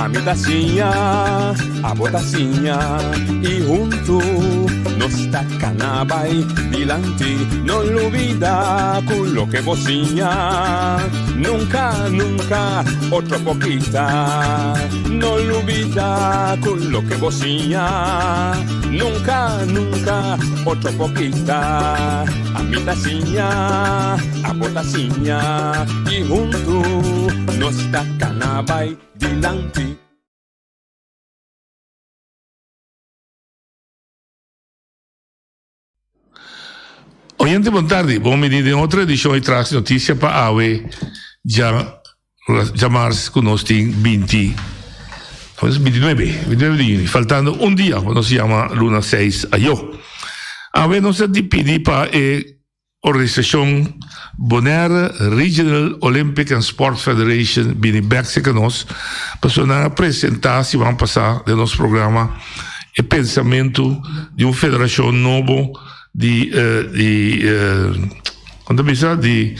Ami ta siña, abo ta siña y hunto nos ta cana bay dilanti. No lubida cu loke bo siña nunca, nunca otro por kita. No lubida cu loke bo siña nunca, nunca otro por kita. Ami ta siña, abo ta siña y hunto nos ta cana bay dilanti. Oyente bon tardi, bon bini den otro edicion di Trax Noticia pa awe dja djamars cu nos tin binti bintinuebe bintinuebe di juni faltando un dia pa nos yama luna seis ayo. Awe nos ta di pidi pa e Organisashon Bonaire Regional Olympic and Sport Federation bini bek serka nos pasobra nan a presenta siman pasa den nos programa e pensamentu di un federashon nobo di di kon ta bisa di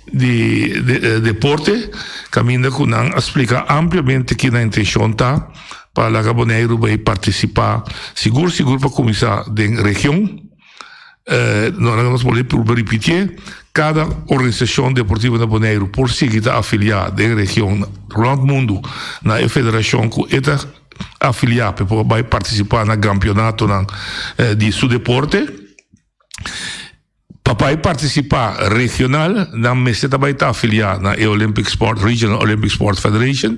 di deporte kaminda ku nan a splika ampliamente ki nan intenshon ta pa laga Boneiru bai partisipa sigur sigur pa kuminsá den region. No laga nos por purba ripitié, kada organisashon deportivo na Boneiru por sigui ta afiliá den region rònt mundu na e federashon ku e ta afiliá pa e por bai partisipá na gampionatonan di su deporte. Pa bai partisipá regional nan mester ta bai ta afiliá na e Olympic Sport Regional Olympic Sport Federation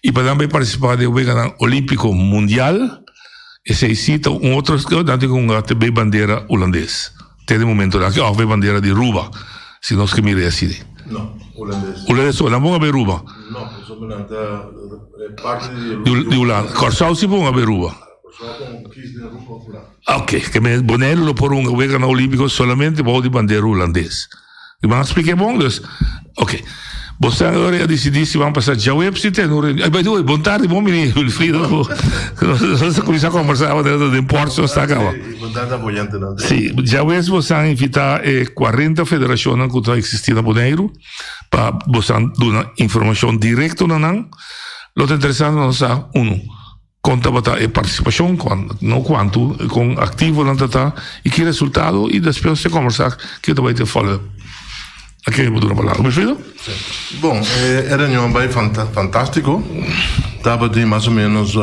i pa nan bai partisipá den weganan olímpiko mundial. Esei si ta un otro nan tin ku hunga te bei bandera hulandes te den momentonan aki òf bei bandera di Ruba si nos ke mira e asina. No, hulandes. Hulandes so, nan por hunga bei Ruba? No, pasobra nan ta parti di. Di Hulanda. Kòrsou si por hunga bei Ruba? Kòrsou por hunga kis den Ruba òf Hulanda. Oke, ke men Boneiru lo por hunga weganan olímpiko solamente bou di bandera hulandes. Mi ban splika e bon? Dus, oke. Bo sa ora a disidí si ban pasa djaweps di tene un reunion. By the way, bon tardi, bon bini, Wilfrido. Nos a kuminsá kombersá awa den pòrch nos ta kaba. Bon tardi abo oyentenan. Sí, djaweps bo sa invitá e kuarenta federashonnan ku ta eksistí na Boneiru pa bo sa duna informashon direkto na nan. Lo ta interesante pa nos sa, unu. Kon tabata e partisipashon, no kuantu, kon aktivo nan ta ta i ki resultado i despues te kombersá kiko ta bai te follow up. A ken bo duna palabra? Wilfrido? Bon, e reunion a bai fantástiko. Tabatin mas o ménos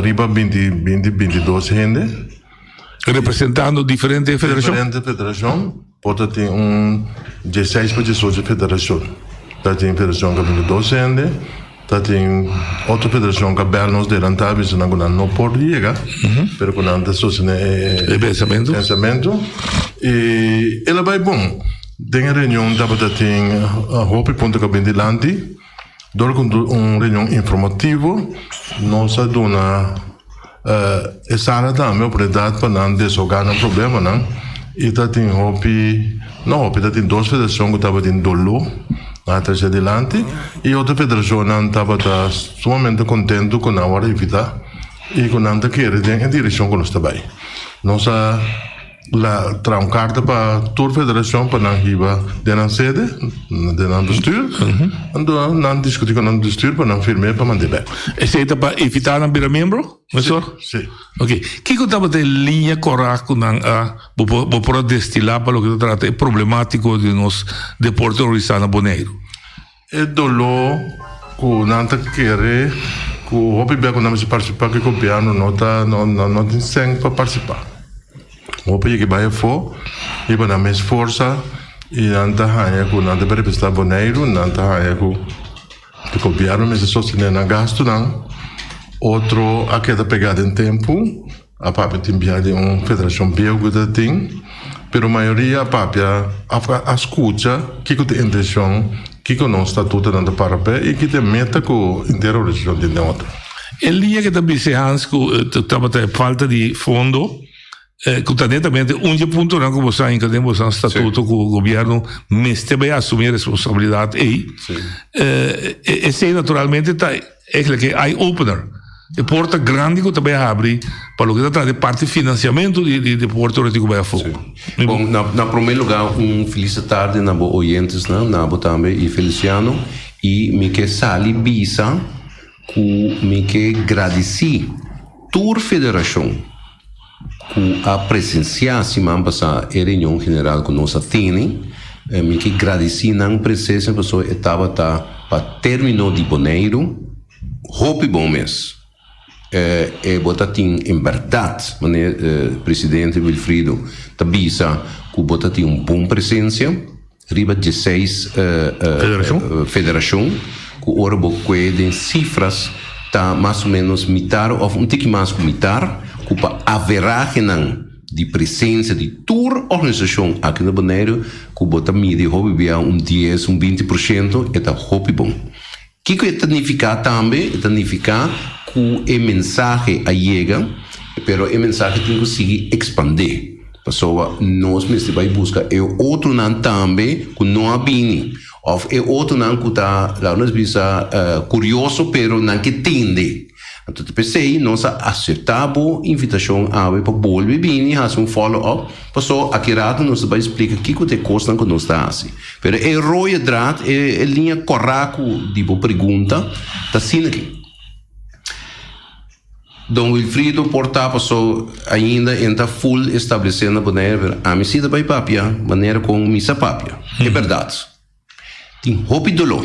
riba binti, binti, bintidos hende. Representando diferente federashon? Diferente federashon. Por ta tin un dieseis pa diesocho federashon. Ta tin federashon ku a bini dos hende, ta tin otro federashon ku a bèl nos delantá a bisa nan ku nan no por yega, pero ku nan ta sostené e pensamentu. Pensamentu. I el a bai bon. Den e reunion tabata tin hopi punto ku a bini dilanti. Dor ku un reunion informativo nos a duna e sala tambe oportunidat pa nan deshoga nan problemanan i ta tin hopi, no hopi, ta tin dos federashon ku tabatin doló nan a trese dilanti i otro federashonnan tabata sumamente kontentu ku nan wòrdu invitá i ku nan ta kere den e direkshon ku nos ta bai. Nos a. La traha un karta pa tur federashon pa nan hiba den nan sede, den nan bestuur. Anto nan diskutí ku nan bestuur pa nan firm'é pa mand'é bèk. Esei ta pa evitá nan bira miembro, mesor? Sí. Oké. Kiko tabata e liña kòrá ku nan a, bo por, bo por a destilá pa loke ta trata e problemátiko di nos deporte organisá na Boneiru? E doló ku nan ta kere ku hopi bia ku nan mester partisipá ku e gobièrnu no ta no no tin sèn pa partisipá. Hopi yega bai afó riba nan mes forsa i nan ta haña ku nan ta bai representá Boneiru, nan ta haña ku e gobièrnu mester sostené nan gastunan. Otro a keda pegá den tempu. A papia tin bia di un federashon bieu ku ta tin, pero mayoria a papia òf a skucha kiko ta e intenshon, kiko nos statutonan ta para p'e i ki ta e meta ku henter organisashon tin den otro. E liña ke ta bisa Hans ku tabata e falta di fondo, ku ta netamente un dje puntonan ku boso a hinka den boso statuto ku gobièrnu mester bai asumí e responsabilidat ei. Esei naturalmente ta. Eigenlijk e eye opener, e porta grandi ku ta bai habri pa loke ta trata e parti finansiamentu di di deporte ora tin ku bai afó. Sí. Bon, na na promé lugá un felis tarde na bo oyentesnan, na bo tambe i Feliciano, i mi ke sali bisa. ku mi ke gradisí tur federashon ku a presensiá siman pasá e reunion general ku nos a tene. Mi ke gradisí nan presensia pasobra e tabata pa término di Boneiru hopi bon mes. E bo ta tin en bèrdat, manera presidente Wilfrido ta bisa ku bo ta tin un bon presensia. Riba dieseis federashon ku ora bo kue den sifras ta mas o menos mitar òf un tiki mas ku mitar ku pa averahenan di presensia di tur organisashon aki na Boneiru ku bo ta midi hopi bia un dies un 20 porshento e ta hopi bon. Kiko e ta nifiká tambe? E ta nifiká ku e mensahe a yega, pero e mensahe tin ku sigui ekspandé. Pasobra nos mester bai buska e otronan tambe ku no a bini, òf e otronan ku ta, laga nos bisa, kurioso pero nan ke tende. Anto ta p'esei nos a aseptá bo invitashon awe pa bolbe bini hasi un follow up, paso aki rato nos ta bai splika kiko ta e kosnan ku nos ta hasi. Pero e rode draad, e e liña kòrá ku di bo pregunta ta asina aki. Don Wilfrido por ta paso ainda e ta full establesé na Bonaire, pero ami si ta bai papia manera kon mi sa papia. E bèrdat. Tin hopi doló.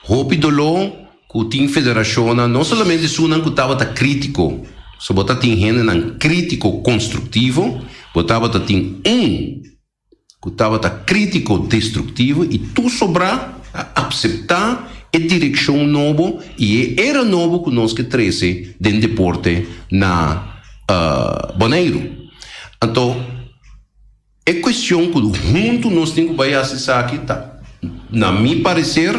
Hopi doló ku tin federashonnan, no solamente esunnan ku tabata krítiko, so bo ta tin hendenan krítiko konstruktivo, bo tabata tin un ku tabata krítiko destruktivo i tur sobrá a apseptá e direkshon nobo i e era nobo ku nos ke trese den deporte na Boneiru. Anto. E cuestion cu hunto nos tin cu bay haci esaki ta, na mi parecer,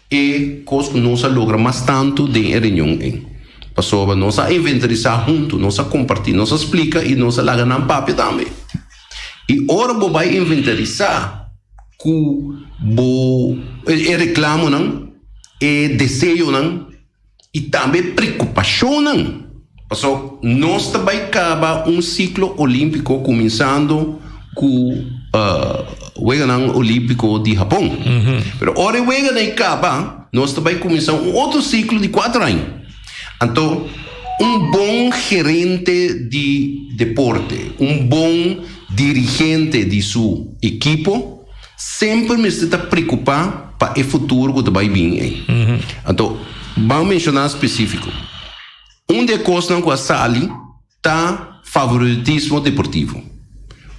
e cos cu nos a logra mas tanto den e reunion ey. Pasobra nos a inventarisa hunto, nos a comparti, nos a splica y nos a laga nan papia tambe. Y ora bo bay inventarisa cu bo e reclamonan, e deseonan, i tambe preokupashonnan, pasobra nos ta bai kaba un siklo olímpiko kuminsando ku Weganan Olímpiko di Hapon. Pero ora e weganan ei kaba, nos ta bai kuminsá un otro siklo di kuater aña. Anto, un bon gerente di deporte, un bon dirigente di su ekipo, Semper mester ta preokupá pa e futuro ku ta bai bin ei. Anto, ban menshoná spesífiko. Un di e kosnan ku a sali ta favoritismo deportivo.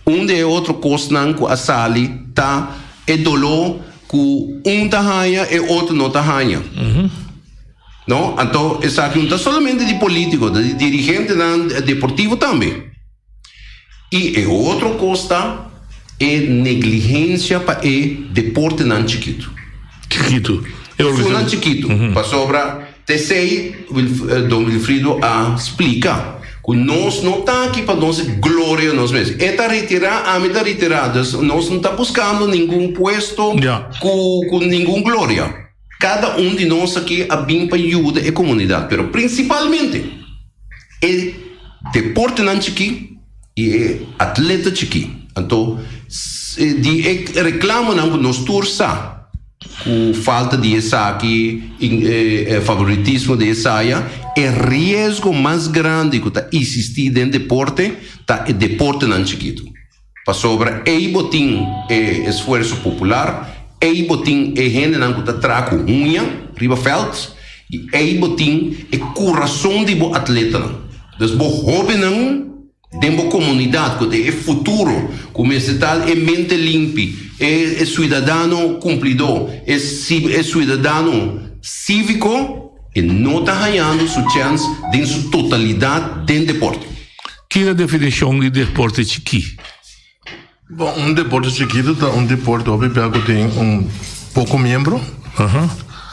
Un di e otro kosnan ku a sali ta e doló ku un ta haña e otro no ta haña. No? Anto, esaki no ta solamente di polítiko, ta di dirigentenan deportivo tambe. I e otro kos ta e negligensia pa e deportenan chikitu. Chikitu. E Esunnan chikitu. Pasobra t'esei Don Wilfrido a splika ku nos no ta aki pa nos gloria nos mes. E ta retirá, ami ta retirá. Dus nos no ta buskando ningun puesto ku ku ningun gloria. Kada un di nos aki a bin pa yuda e komunidat, pero prinsipalmente e deportenan chikí i e atleta chikí. Anto di e reklamonan ku nos tur sa ku falta di esaki, favoritismo di esaya, e riesgo mas grandi ku ta isistí den deporte ta e deportenan chikitu. Pasobra ei bo tin e esfuerso popular, ei bo tin e hendenan ku ta traha ku huña riba vèlt i ei bo tin e kurason di bo atletanan. Dus bo hóbennan den bo komunidat ku ta e futuro, ku mester ta e mente limpi, e suidadano kumplidó, e suidadano síviko, e no ta hañando su chèns den su totalidat den deporte. Ki ta definishon di deporte chikí? Bon, un deporte chikitu ta un deporte hopi bia ku tin un poko miembro.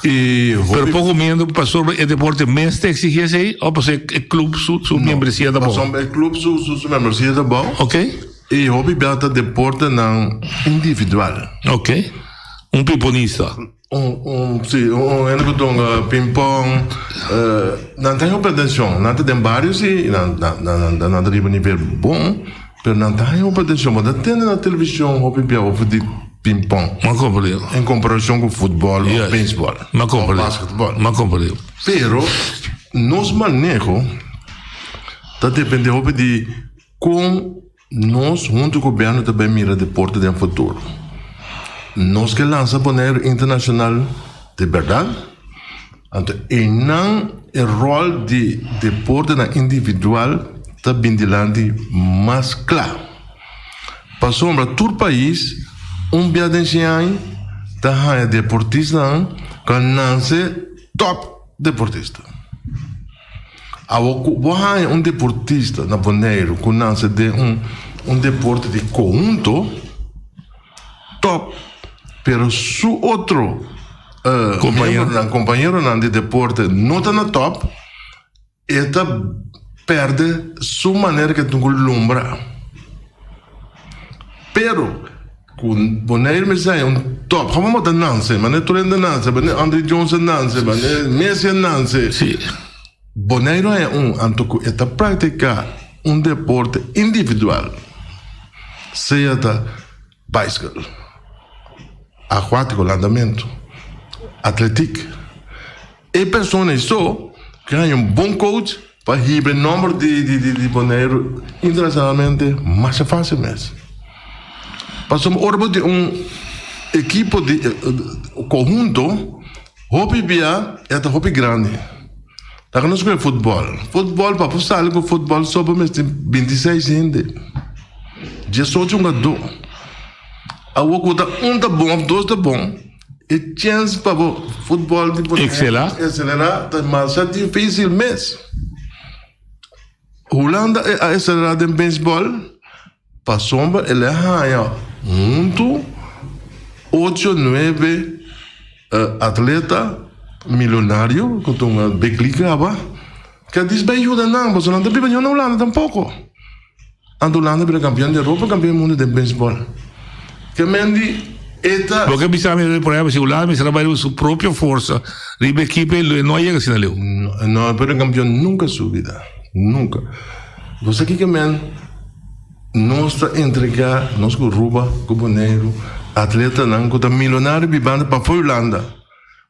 I hopi. Pero poko miembro pasobra e deporte mes ta eksigí esei òf pasobra e klup su su membresia ta bou? Pasobra e klup su su membresia ta bou. Ok. I hopi bia ta deportenan individual. Ok. Un piponista. Un, un, sí, un hende ku tonga ping-pong, nan ta hopi atenshon. Nan ta den bario sí, nan, nan, nan, nan ta riba nivel bon, pero nan ta haña hopi atenshon. Bo ta tende na televishon hopi bia over di. Ping-pong. M'a comprende. En comparacion cu futbol of baseball. M'a comprende. Of basketball. M'a comprende. Pero nos maneho ta depende hopi di con nos hunto cu gobierno ta bay mira deporte den futuro. Nos ke lansa Boneiru internacional di berdad? Anto einan e rol di deportenan individual ta bin dilanti mas cla. Pasobra tur pais un bia den shen aña ta haña deportistanan ku a nanse top deportista. Awor ku bo haña un deportista na Boneiru ku nanse den un un deporte di konhunto top, pero su otro miembronan, kompañeronan di deporte no ta na top, E ta perde su manera ke tin ku lumbra. Pero ku Bonaire mester haña un top. Komo bo ta nanse? Manera tur hende nanse, manera Andre Jones a nanse, manera Messi a nanse. Sí. Bonaire haña un, anto ku e ta praktiká un deporte individual, sea ta bicycle, akuátiko, landamentu, atletik. E persona ei so ke haña un bon coach pa hiba e nomber di di Boneiru internacionalmente masha fácil mes. Pasobra ora bo tin un ekipo di konhunto hopi bia e ta hopi grandi. Laga nos kohe futbòl. Futbòl pa bo sali ku futbòl so bo mester bintiseis hende, diesocho hungadó. Awor ku ta un ta bon òf dos ta bon. E chens pa bo futbol di Bonaire Excelá. excelerá ta masha difícil mes. Hulanda a excelerá den beisbòl pasobra el a haña huntu ocho nuebe atleta milionario ku ta un big league kaba ke a dis bai yuda nan pasobra nan ta biba na Hulanda tampoko. Anto Hulanda bira kampion di Europa, kampion di mundu den beisbòl. Ke men di e ta. Loke bisa mi por ehempel si Hulanda mester a bai riba su propio forsa riba ekipo e no a yega asina leu. No, e no a bira kampion nunka su bida. Nunka. Bo sa kiko men nos ta entrega nos ku Aruba, ku Boneiru, atletanan ku ta milonario bibando pafó Hulanda.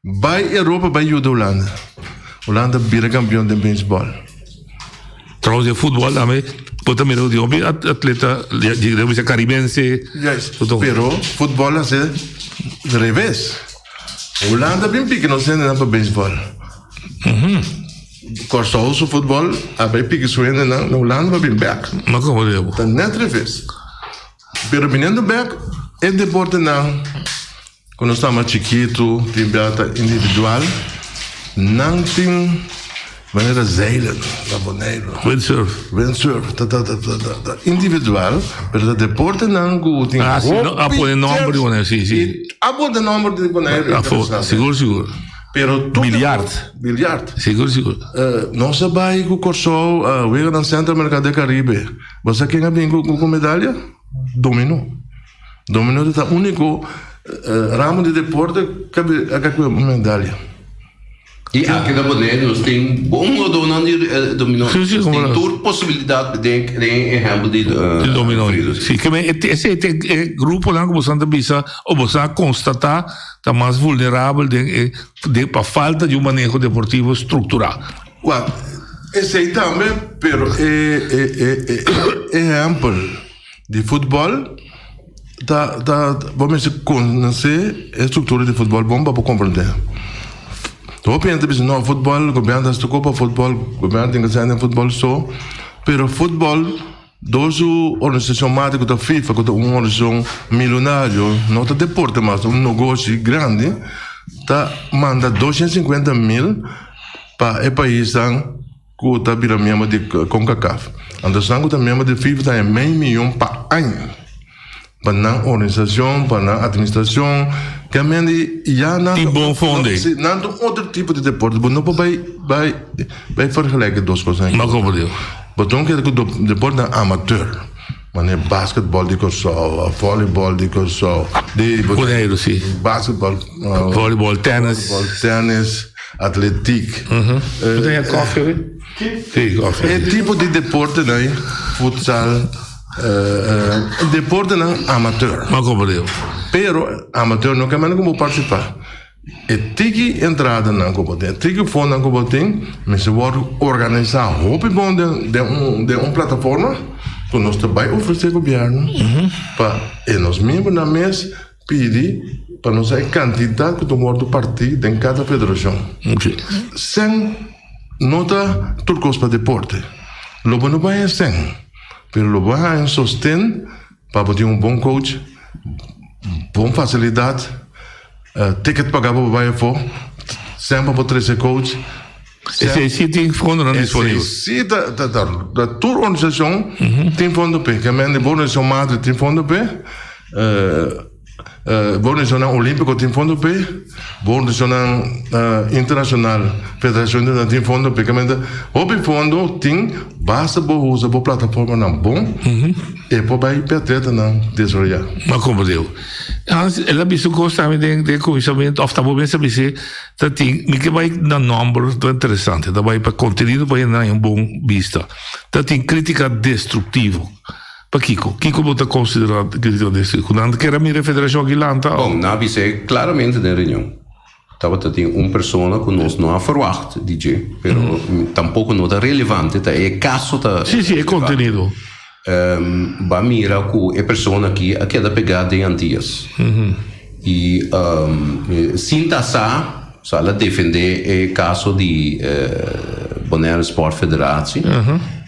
Bai Europa bai yuda Hulanda. Hulanda bira kampion den beisbòl. Trouwens den futbòl tambe bo ta mira ku tin hopi atleta di bo bisa karibense. Juist, pero futbòl a ser reves. Hulanda bin piki nos hendenan pa beisbòl. Kòrsou su futbòl a bai piki su hendenan na Hulanda pa bin bèk. Ma komo di bo? Ta nèt reves. Pero biniendo bèk e deportenan. Ku nos ta mas chikitu, tin bia ta individual, nan tin manera zeilen na Boneiru. Windsurf. Windsurf, ta ta ta ta ta individual, pero ta deportenan ku tin Ah, si, no, a pone nomber di Boneiru, si, si. A pone nomber di Boneiru. Afo, sigur, sigur. Pero tur Biljart. Biljart. Sigur, sigur. Nos a bai ku Kòrsou, weganan Centro Americano del Caribe. Bo sa ken a bin ku medalya? Dominó. Dominó ta úniko ramo di deporte ku a ka un medalya. I aki na Boneiru nos tin bon hugadónan di dominó. Sí, sí, Nos como tin no. tur posibilidat den den ehèmpel di Di dominó. Alfredo, sí. Sí, ke men esei ta e gruponan ku boso ta bisa o boso a konstatá ta mas vulnerabel den e den pa falta di un maneho deportivo strukturá. Wak, esei tambe, pero e e e e ehèmpel. Di futbòl ta ta bo mester konosé e struktura di futbòl bon pa bo komprendé. Hopi hende ta bisa no futbòl gobièrnu ta hasi tur kos pa futbòl, gobièrnu tin ke sende den futbòl so, pero futbòl dor su organisashon madre ku ta FIFA ku ta un organisashon milonario no ta deporte mas ta un nogoshi grandi ta manda 250 mil pa e paisnan. Ku ta bira miembro di Concacaf. Anto esnan ku ta miembro di FIFA ta haña mei miyon pa aña pa nan organisashon, pa nan administrashon. Ke men di ya nan Tin bon fondo ei. Si, nan ta un otro tipo di deporte. Bo no por bai bai bai vergelijke dos kosnan. Ma komo di? Bo tin keda ku deportenan amateur. Manera basketball di Kòrsou, volleyball di Kòrsou, di Boneiru, si. Basketball, Volleyball, tennis. Volleyball, tennis, atletiek. Bo ta haña kòfi awe? Si, kòfi. E tipo di deportenan, futsal. Deportenan amateur. M'a komprendé. Pero amateur no ke manda ku bo partisipá. E tiki entradanan ku bo tin, e tiki fondonan ku bo tin, mester wòrdu organisá hopi bon den den un den un plataforma ku nos ta bai ofresé gobièrnu pa e nos miembronan mes pidi pa nos sa e kantidat ku ta wòrdu partí den kada federashon. Sèn no ta tur kos pa deporte. Lo bo no bai haña sèn, pero lo bo haña un sosten pa bo tin un bon coach, bon fasilidat. Ticket paga pa bo bai afó, sèn pa bo trese coach. Esei si tin fondonan disponibel. Esei si ta ta ta tur organisashon tin fondo p'e. Ke men di bo organisashon madre tin fondo p'e, bo organisashonnan olímpiko tin fondo p'e, bo organisashonnan internashonal, federashon internashonal tin fondo p'e. Ke men ta hopi fondo tin, basta bo usa bo plataformanan bon e por bai p'e atletanan desaroyá. M'a komprendé. Hans, el a bisa un kos tambe den den kuminsamentu, òf ta bo mes a bis'é, ta tin, mi ke bai na nòmber, ta interesante, ta bai pa kontenido pa hende haña un bon bista. Ta tin krítika destruktivo. Pakiko? Kiko bo ta konsiderá krítika destruktivo? Ku nan ta kere mira e federashon aki lanta? Bon, nan a bis'é klaramente den reunion. Tabata tin un persona ku nos no a ferwagt di dje, pero tampoko no ta relevante, ta e kaso ta. Sí, sí, e kontenido. Bo a mira ku e persona aki a keda pegá den Antias. I sin ta sa, so al a defendé e kaso di Bonaire Sport Federatie.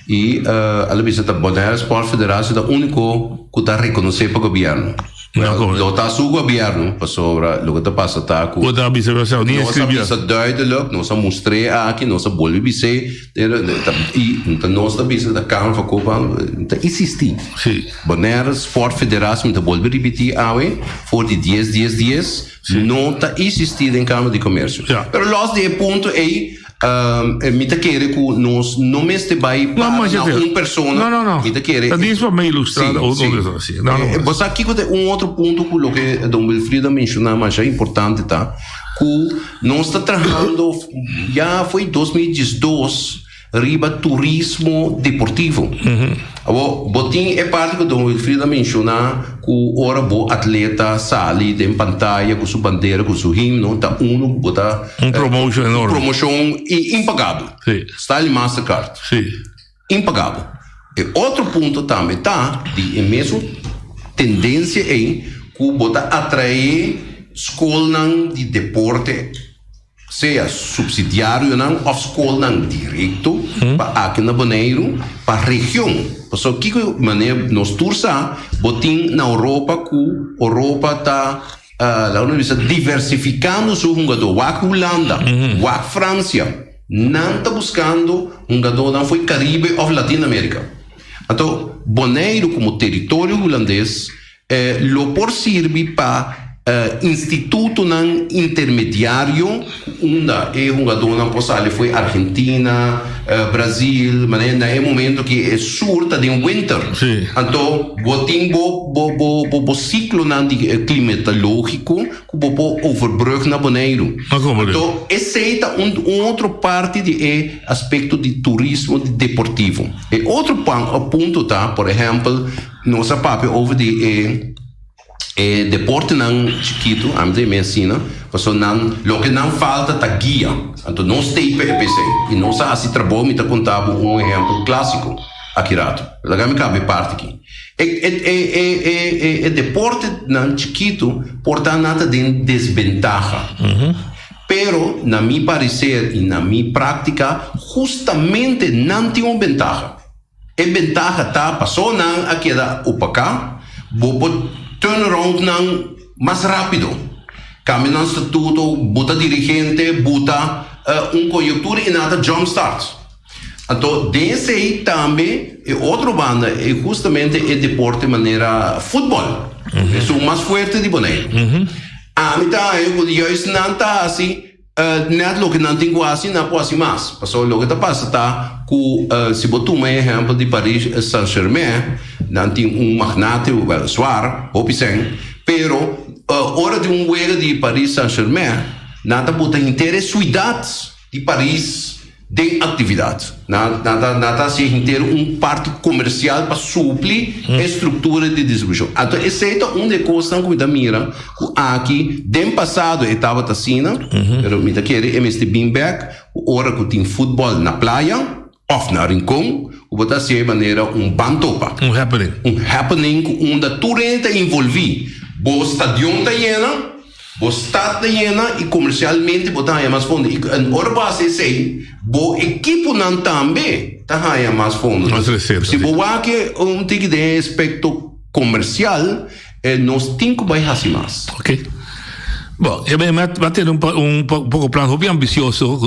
I al a bisa ta Bonaire Sport Federatie ta úniko ku ta rekonosé pa gobièrnu. Lo ta su gobierno, pasobra loke ta pasa ta ku. Bo ta bisa esei, ni Nos a bisa duidelijk, nos a mustr'é aki, nos a bolbe bis'é, i ta nos ta bisa, ta Kamer van Koophandel ta insistí. Sí. Bonaire Sport Federatie, mi ta bolbe ripití awe, for di dies dies dies, no ta insistí den Kamer di Komersio. Pero los di e punto ei. Mi ta kere ku nos no mester bai para na un persona. No, no, no. Mi ta kere. Ta dies pa mi ilustra Sí, otro sí. cosa así. No, no. Bo sa kiko ta un otro punto ku loke don Wilfrido a menshoná masha importante ta ku nos ta trahando ya fo'i 2012 riba turismo deportivo. Awor, bo tin e parti ku don Wilfrido a menshoná ku ora bo atleta sali den pantaya ku su bandera, ku su himno, ta unu ku bo ta. Un promotion enorme. Un promoshon impagabel. Sí. Style Mastercard. Sí. Impagabel. E otro punto tambe ta di e mesun tendensia ei ku bo ta atraé skolnan di deporte. Sea supsidiarionan òf skolnan direkto pa aki na Boneiru, pa region. Pasobra kiko manera nos tur sa, bo tin na Europa ku Europa ta laga nos bisa diversifikando su hungadó. Wak Hulanda, wak Fransia, nan ta buskando hungadónan fo'i Karibe òf Latino Amerika. Anto Boneiru komo teritorio hulandes Lo por sirbi pa institutonan intermediario unda e hungadónan por sali fo'i Argentina, Brazil, manera na e momento ki e sur ta den winter. Anto bo tin bo bo bo bo siklonan di klimatológiko ku bo por overbrug na Boneiru. Anto esei ta un un otro parti di e aspekto di turismo di deportivo. E otro punto ta, por ehèmpel, Nos a papia over di e e deportenan chikitu, ami ta yama asina, pasobra nan loke nan falta ta guia. Anto nos t'ei pa e p'esei. I nos a hasi trabou, mi ta konta bo un ehèmpel klásiko aki ratu. Laga mi kaba e parti aki. E e e e e e e deportenan chikitu por ta nan ta den desbentaha. Pero na mi pareser i na mi práktika, hustamente nan tin un bentaha. E bentaha ta paso nan a keda opaká, bo por turn around nan mas rápido. Kambia nan statuto, buta dirigente, buta un konjuktura i nan ta jump start. Anto den esei tambe e otro banda e hustamente e deporte manera futbòl, esun mas fuerte di Boneiru. Ami ta haña ku juist nan ta hasi Net loke nan tin ku hasi, nan por hasi mas. Pasobra loke ta pasa ta ku si bo tuma e ehèmpel di Paris Saint-Germain, nan tin un magnate wèliswaar, hopi sèn, pero ora di un wega di Paris Saint-Germain, nan ta buta henter e suidat di Paris. Den aktividat. Nan nan ta nan ta hasi henter un parti komersial pa supli e struktura di distribushon. Anto esei ta un di e kosnan ku mi ta mira ku aki den pasado e tabata asina, pero mi ta kere e mester bin bèk ku ora ku tin futbòl na playa òf na Rincon ku bo ta hasié manera un bantopa. Un happening. Un happening ku unda tur hende ta involví. Bo stadion ta yena. Bo stad ta yena i komersialmente bo ta haña mas fondo. I ora bo hasi esei, bo ekiponan tambe ta haña mas fondo. Mas reserva, Si bo wak un tiki den e aspekto komersial, nos tin ku bai hasi mas. Ok. Bo, e mi a tene un poko plan hopi ambisioso.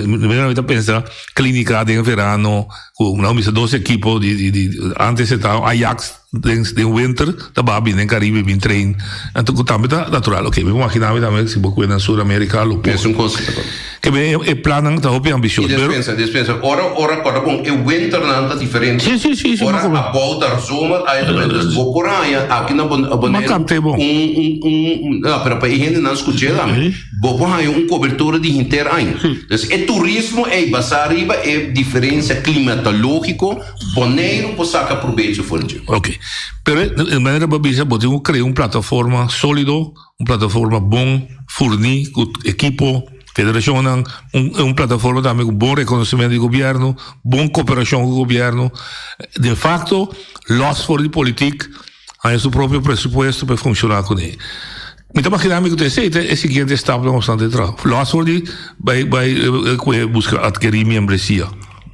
Mi ta pensa klinika den verano ku nan bisa dos ekipo di antes e ta Ajax. Den den winter ta baha bin den Caribe bin train anto cu tambe ta natural ok mi por imagina mi tambe si bo cu na Sur America lo por Mesun cos ta con. Ke ben e plannan ta hopi ambicioso Y pero despensa despensa ora ora corda bon e winternan ta diferente Si si si si ora abou ta zomer aya ta winter dus bo por haña aki na Bon Ma Boneiru capte bon. un un un no pero pa e hendenan scuche tambe bo por haña un cobertura di henter aña dus e turismo ey basa riba e diferencia climatologico Boneiru por saka probecho for dje. Ok. Pero e manera bo a bisa bo tin ku krea un plataforma solido, un plataforma bon furní ku ekipo, federashonnan, un un plataforma tambe ku bon rekonosementu di gobièrnu, bon koperashon ku gobièrnu. De fakto lòs for di politik haña su propio presupuesto pa e funshoná kuné. Mi ta magina mi ku ta esei ta e siguiente stap den nos ta traha. Lòs for di bai bai ku e buska atkerí miembresia.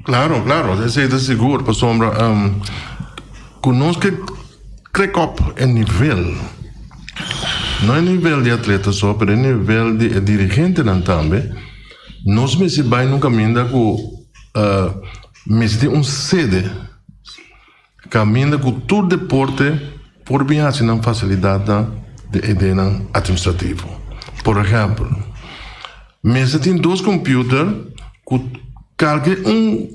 Klaro, klaro, esei ta sigur pasobra ku nos ke krek op e nivel, no e nivel di atleta so, pero e nivel di e dirigentenan tambe, nos mester bai na un kaminda ku mester tin un sede. Kaminda ku tur deporte por bin hasi nan fasilidatnan di edenan atministrativo. Por ehèmpel, mester tin dos kòmpiuter ku kalke un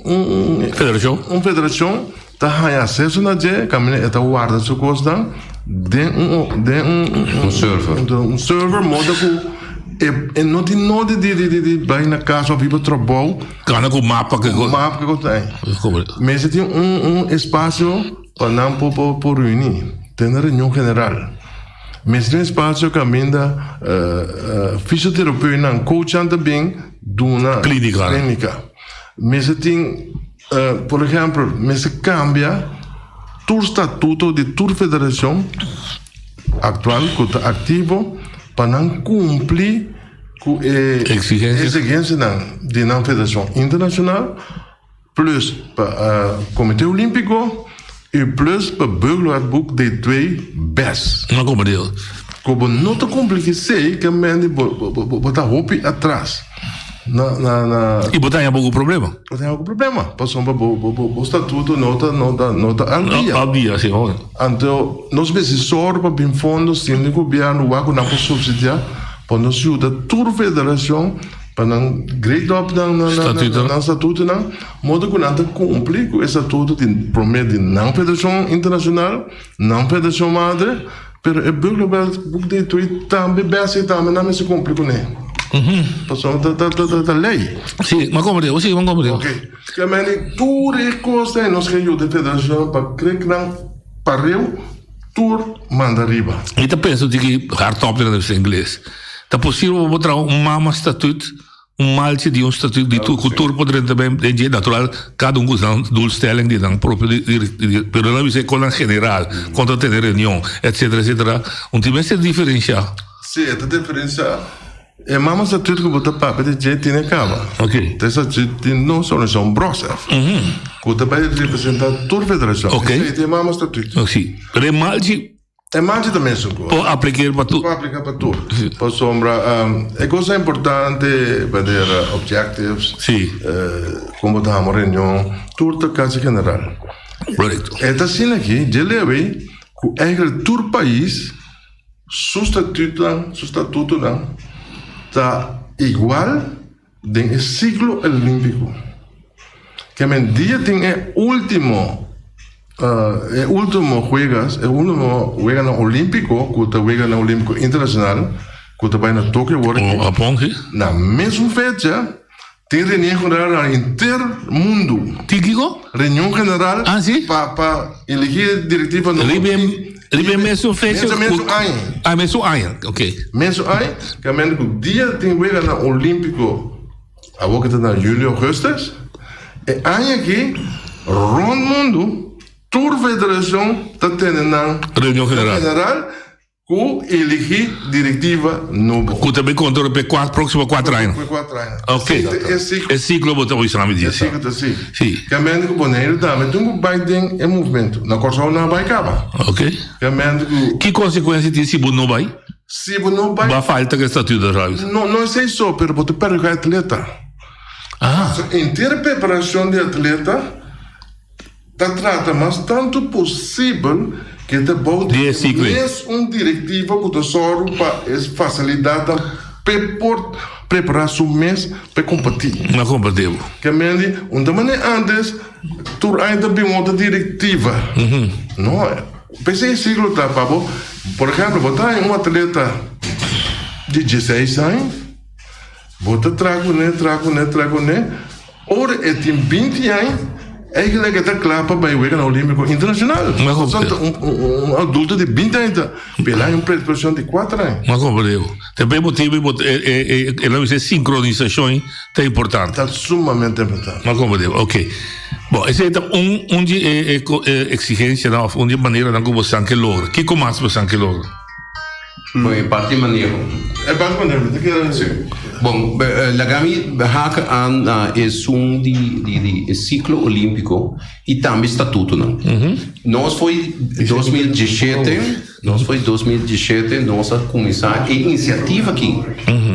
Federashon. un federashon ta haña aseso na dje, kaminda e ta warda su kosnan den un den un Un server. un server modo ku e e no tin nodi di di di bai na kas òf riba trabou. Gana ku mapa ke Ku mapa ke kos ei. Mester tin un un espasio pa nan por por por reuní, tene reunion general. Mester tin un espasio kaminda fisioterapeunan, coachnan ta bin duna Klínika. klínika. Mester tin, por ehèmpel, mester kambia tur statuto di tur federashon aktual ku ta aktivo pa nan kumpli Ku e exigencianan di nan federacion internacional, plus pa Comité Olimpico y plus pa Burgerwetboek de twee bes. No como Dios. Ku bo no ta cumpli ki esey ke mende bo ta hopi atras na na na. Y bo ta haña boku problema. Bo ta haña boku problema pasobra bo bo bo statuto no ta no ta no ta al dia. Al dia si. Anto nos mester sòru pa bin fondo sin di gobièrnu wak ku nan por supsidiá pa nos yuda tur federashon pa nan grade up nan nan statutonan modo ku nan ta kumpli ku e statuto di promé di nan federashon internashonal, nan federashon madre, pero e Burgerwetboek di Tui tambe bèstia tambe nan mester kumpli kuné pasobra ta ta ta lei. Si, m'a komprendé, si, m'a komprendé. Oke. Ke meni tur e kos ei nos ke yuda e federashon pa krek nan pareu tur manda riba. Mi ta pensa un tiki hardop den nos ingles. Ta posibel pa bo traha un mama statuut, un malchi di un statuut di tur ku tur por drenta den dje. Natural kada un ku nan doelstelling di nan propio pero nan bisa e konan general kon ta tene reunion etcetera etcetera. Un tin mester diferencia. Si e ta diferencia. E mama statuut ku bo ta papia di dje tin e kaba. Ok. Ta e statuut di nos organisashon Brosef. Ku ta bai representá tur federashon. Ok. Esei ta e mama statuut. Oh, si. Pero e malchi. E malchi ta mesun kos. Por apliká pa tur. Por apliká pa tur. Pasobra e kos importante manera objectives. Si. Kon bo ta hama reunion. Tur ta kasi general. Korekto. E ta asina aki dje leu ei ku eigentlik tur pais. Su statutonan, su statutonan ta igual den e siklo olímpiko. Ke men dia tin e último, e último juegas, e último weganan olímpiko ku ta weganan olímpiko internashonal ku ta bai na Tokio awor aki. O Hapon, si. Na mesun fecha. Tin reunion general na henter mundu. Tin kiko? Reunion general Ah, si? pa pa elegí direktiva nobo. Riba e riba e mesun fecha Mesun mesun aña. Ah, mesun aña, ok. Mesun aña, kamente ku dia tin weganan olímpiko awor ku ta na juli, augustus, e aña aki rònt mundu tur federashon ta tene nan Reunion general. general Ku eligí direktiva nobo. Ku ta bin konta pa e próksimo kuater aña. Ku kuater aña. Ok. E siklo. E siklo bo ta bisa mi dia. E siklo ta si. Si. Kamente ku Boneiru tambe tin ku bai den e movementu. Na Kòrsou nan a bai kaba. Ok. Kamente ku. Ki konsekuensia tin si bo no bai? Si bo no bai. Bo a falta ku e statuto ta bisa. No, no esei so, pero bo ta perhudiká e atleta. Ah. Pasobra henter preparashon di atleta. Ta trata mas tantu posibel ke ta bou di e mes un direktiva ku ta sòru pa e fasilidatnan p'e por prepará su mes p'e kompetí. Na kompetí. Ke men di, un ta manera ántes tur aña ta bin otro direktiva. No, p'esei e siklo ta pa bo, por ehèmpel, bo ta haña un atleta di dieseis aña, bo ta traha kuné, traha kuné, traha kuné. Ora e tin 20 aña, eigenlijk e ta kla pa bai Weganan Olímpiko Internashonal. Pasobra ta un adulto di 20 aña ta pela un preparashon di kuater aña. M'a komprendé bo. Ta p'e motibu bo e e lo bisa sinkronisashon ta importante. Ta sumamente importante. M'a komprendé bo, oke. Bon, esei ta un un di e e eksigensianan òf un di e maneranan ku bo san ke logra. Kiko mas bo san ke logra? Bon, e parti maneho. E parti maneho, ta keda. Si. Bon, laga mi haka aan na esun di di e siklo olímpiko i tambe statutonan. Nos foi 2017, nos foi 2017 nos a kuminsá e inisiativa aki.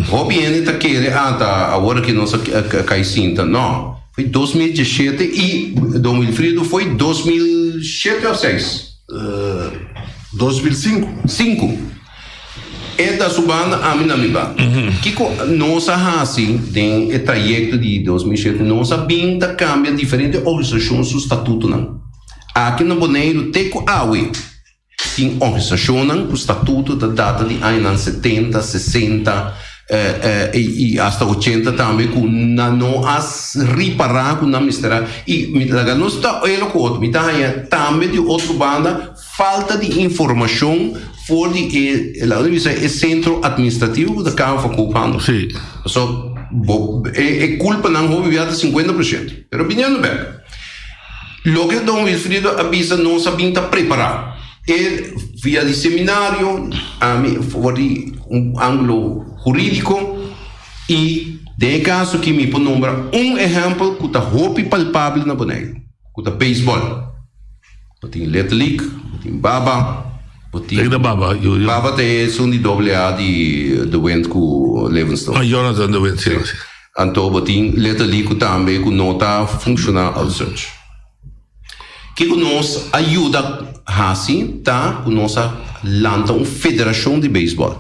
Hopi hende ta kere, ah, ta awor aki nos a kai sinta. No, foi 2017 i Don Wilfrido foi 2007 òf seis? 2005. Sinku. E ta su banda, ami na mi banda. Kiko nos a hasi den e trayekto di 2007? Nos a bin ta kambia diferente organisashon su statutonan. Aki na Boneiru te ku awe tin organisashonnan ku statuto ta data di añanan setenta, sesenta i asta ochenta tambe ku nan no a ripará ku nan mester a i mi ta laga nos ta elo ku otro mi ta haña tambe di otro banda falta di informashon for di e laga nos bisa e sentro atministrativo ku ta Kamer van Koophandel pasobra bo e kulpanan hopi bia ta sinkuenta por shento pero biniendo bek loke don Wilfrido a bisa nos a bin ta prepará. E via di seminario, ami for di un angulo hurídiko i den e kaso aki mi por nombra un ehèmpel ku ta hopi palpabel na Boneiru, ku ta beisbòl. Bo tin Little League, bo tin Baba, bo tin. Ken ta Baba? Baba ta esun di doble A di De Wind ku Levenstone. Ah, Jonathan De Wind, si. Anto bo tin Little League ku tambe ku no ta funshoná al such. Kiko nos a yuda hasi ta ku nos a lanta un federashon di beisbòl.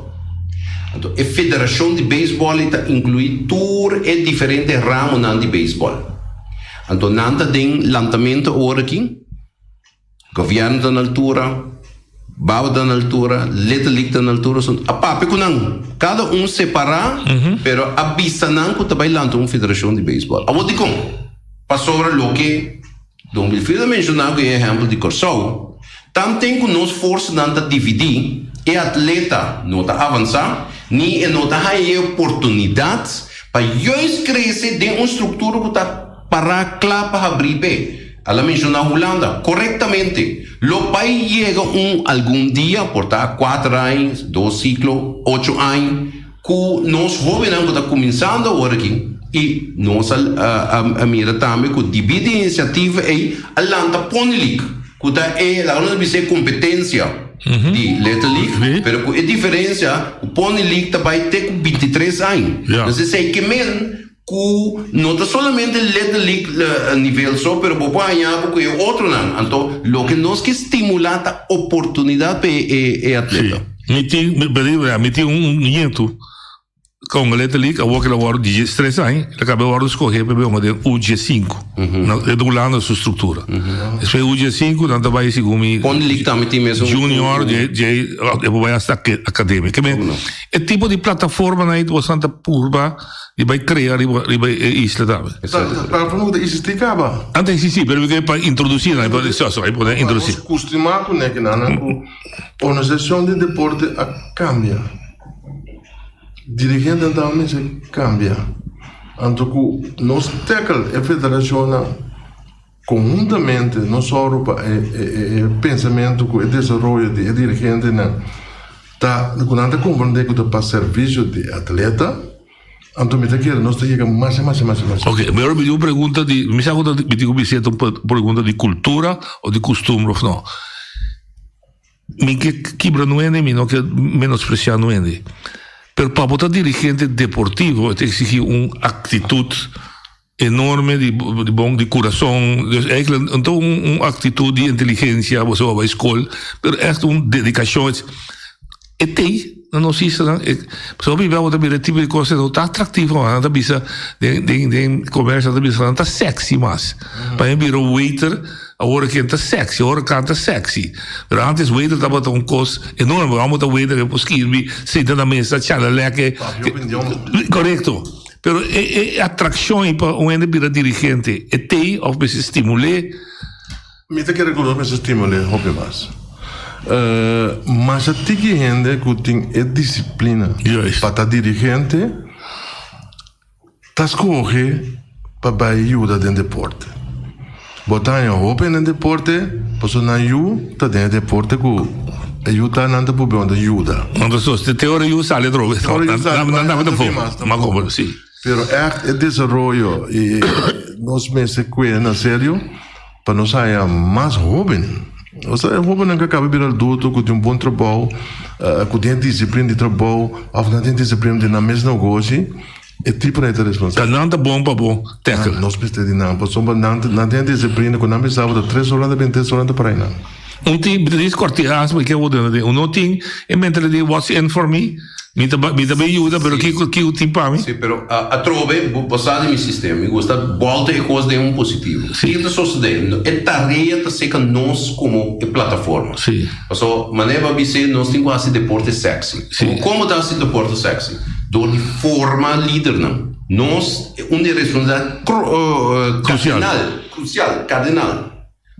Anto e federashon di beisbòl ei ta inkluí tur e diferente ramonan di beisbòl. Anto nan ta den lantamentu awor aki. Gobièrnu ta na altura, Baba ta na altura, Little League ta na altura. So a papia ku nan, kada un separá, pero a bisa nan ku ta bai lanta un federashon di beisbòl. Awor dikon? Pasobra loke Don Wilfrido a menshoná ku e ehèmpel di Kòrsou, tanten ku nos forsanan ta dividí, e atleta no ta avansá ni e no ta haña e oportunidat pa juist krese den un struktura ku ta pará kla pa habrí p'e. Al a menshoná Hulanda korektamente. Lo bai yega un algun dia, por ta kuater aña, dos siklo, ocho aña, Ku nos hóbennan ku ta kuminsando awor aki i nos a a mira tambe ku dibí di e inisiativa ei a lanta Pony League ku ta e laga nos bisa e kompetensia di Little League pero ku e diferensia ku Pony League ta bai te ku 23 aña. Entonces esei ke men ku no ta solamente Little League nivel so pero bo por haña bo ku e otronan. Anto loke nos ke stimulá ta oportunidat pa e atleta. Mi tin, mi tin un nietu. Congo Little League, awor ku el a wòrdu di diestres aña, el a kaba wòrdu skohé pa e hunga den U diesinku, na den Hulanda su struktura. Despues U diesinku nan ta bai segun mi Pon League tambe tin mesun Junior, dje dje e por bai hasta akademia. Ke men e tipo di plataformanan ei boso ta purba di bai krea riba riba e isla tambe. Plataforma ku ta eksistí kaba. Nan ta eksistí, pero mi ke pa introdusí nan, so so, e por introdusí. Nos kustumá kuné kinan ku organisashon di deporte a kambia. Dirigentenan tambe mester kambia. Anto ku nos tackle e federashonnan konhuntamente nos sòru pa e pensamentu ku e desaroyo di e dirigentenan ta ku nan ta komprende ku ta pa servisio di e atleta, anto mi ta kere nos ta yega masha masha masha masha. Ok, mi ora mi tin un pregunta di, mi sa ku ta mi tin ku bisa ta un pregunta di kultura o di kustumber òf no. Mi ke kibra nuende, mi no ke menospresiá nuende. Pero pa bo ta dirigente deportivo e ta eksigí un aktitut enorme di bon di kurason. Dus eigenlijk no ta un aktitut di inteligensia, bo a bai skol, pero ègt un dedikashon. E tei na nos islanan, pasobra hopi bia bo ta mira e tipo di kos no ta atraktivo mas, nan ta bisa den den den komersio nan ta bisa nan ta sexy mas. Pa mi bira un waiter awor aki ta sexy, awor kan ta sexy. Pero antes waiter tabata un kos enorme, amo ta waiter e por skirbi, sinta na mesa, chala leke. Korekto. Pero e e atrakshon ei pa un hende bira dirigente e tei òf mester stimul'é. Mi ta kere ku nos mester stimul'é hopi mas. Masha tiki hende ku tin e disiplina pa ta dirigente ta skohe pa bai yuda den deporte. Bo ta haña hopi hende den deporte pasobra nan yu ta den e deporte ku e yu ta nan ta pubia unda yuda. Te ora e yu sali atrobe. Nan ta afó. Pero ègt e desaroyo i nos mester kuida na serio pa nos haña mas hóben. Osea e hóbennan ku a kaba bira adulto ku tin un bon trabou, ku tin e disiplina di trabou òf nan tin disiplina di nan mes negoshi, e tiponan ei ta responsabel. Ta nan ta bon pa bo tackle. Nos mester di nan pasobra nan nan tin e disiplina ku nan bisa bo ta tres ora nan ta bini tres ora nan ta para einan. Un tin, mi ta dici cortigas, mi ke wou den un no tin e mentalidad di what's in for me, mi ta mi ta bay yuda pero kiko kiko tin pa mi? Si, pero atrobe bo bo sa di mi sistema, mi gusta bolta e cos den un positivo. Si. Kiko ta sosode? E tarea ta seca nos como e plataforma. Si. Paso manera bo a bis'e nos tin cu haci deporte sexy. Si. Como como ta haci deporte sexy? Door di forma lidernan. Nos un di e responsabilidad cru Crucial. cardinal, crucial, cardinal.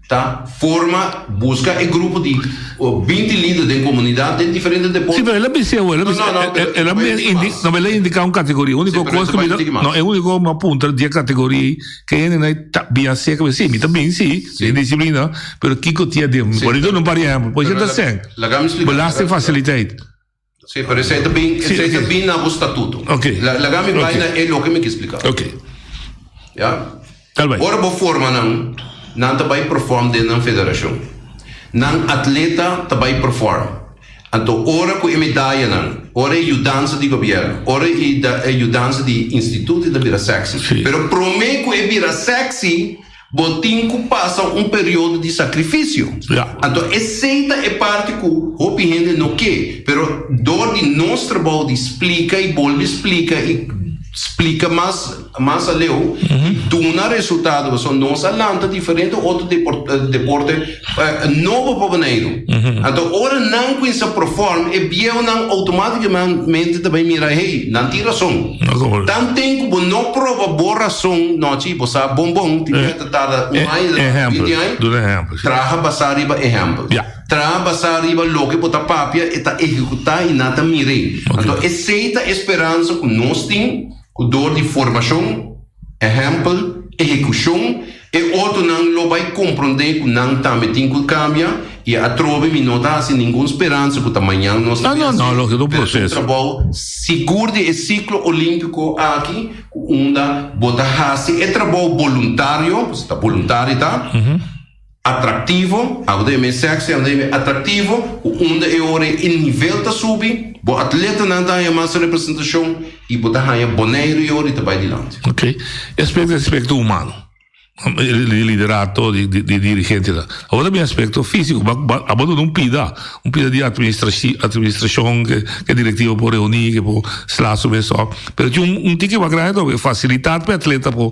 Ta forma, buska e grupo di 20 lider den komunidat den diferente deporte. Si, pero el a bis'é el a bis'é, No, no, pero el a bai tiki mas. no, el a indiká un kategoria. Si, Úniko pero kos e ku ta mi bai ta, tiki mas. no, e úniko mi a puntra di e kategoria ei, ke hendenan ta bia seka, si, mi ta bin si, den disiplina, pero kiko tin aden? Si, Por eso pero no par di ehèmpel, por pero ta sèn. laga mi splika. Belasting fasiliteit. Si, pero esei ta bin, Si, esei ta ok. bin na bo statuto. Ok. La, laga mi bai Ok. na e loke mi ke splika. Ok. Ya? Tal bai. Ora bo forma nan, nan ta bai perform den nan federashon. Nan atleta ta bai perform. Anto ora ku e medayanan, ora e yudansa di gobièrnu, ora e e yudansa di instituto ta bira sexy. Si. Pero promé ku e bira sexy, Bo tin ku pasa un periodo di sakrifisio. Ja. Anto esei ta e parti ku hopi hende no ke. Pero dor di nos trabou di splika i bolbe splika i splika mas mas aleu i duna resultado pasobra nos a lanta diferente otro deporte nobo pa Boneiru. Anto ora nan kuinsa perform e bieunan outomaticamente ta bai mira hey nan tin rason. Tanten ku bo no proba bo rason nochi bo sa bon bon tin bia ta tarda un aña ta tarda binti aña traha basá riba ehèmpel traha basá riba loke bo ta papia e ta ehekutá i nan ta mir'é anto esei ta e speransa ku nos tin ku dor di formashon ehèmpel ehekushon E otronan lo bai komprondé ku nan tambe tin ku kambia, i atrobe mi no ta hasi ningun speransa ku ta mañan nos ta No, bin no, hasi, no, lo pero ta un proseso. trabou sigur di e siklo olímpiko aki ku unda bo ta hasi e trabou boluntario, pasobra ta boluntario ta, atraktivo, abo ta yama e sexy, abo ta yama e atraktivo, ku unda e ora e nivel ta subi, bo atletanan ta haña mas representashon i bo ta haña Boneiru e ora i ta bai dilanti. Ok, e aspekto e aspekto humano. Di liderato, di di dirigentenan. Awor ta bin aspecto fisico, ba ba abo duna un pida, un pida di administraci administracion ke ke directiva por reuni, ke por sla su mes op. Pero tin un un tiki mas grandi tobe, facilidad pa e atleta por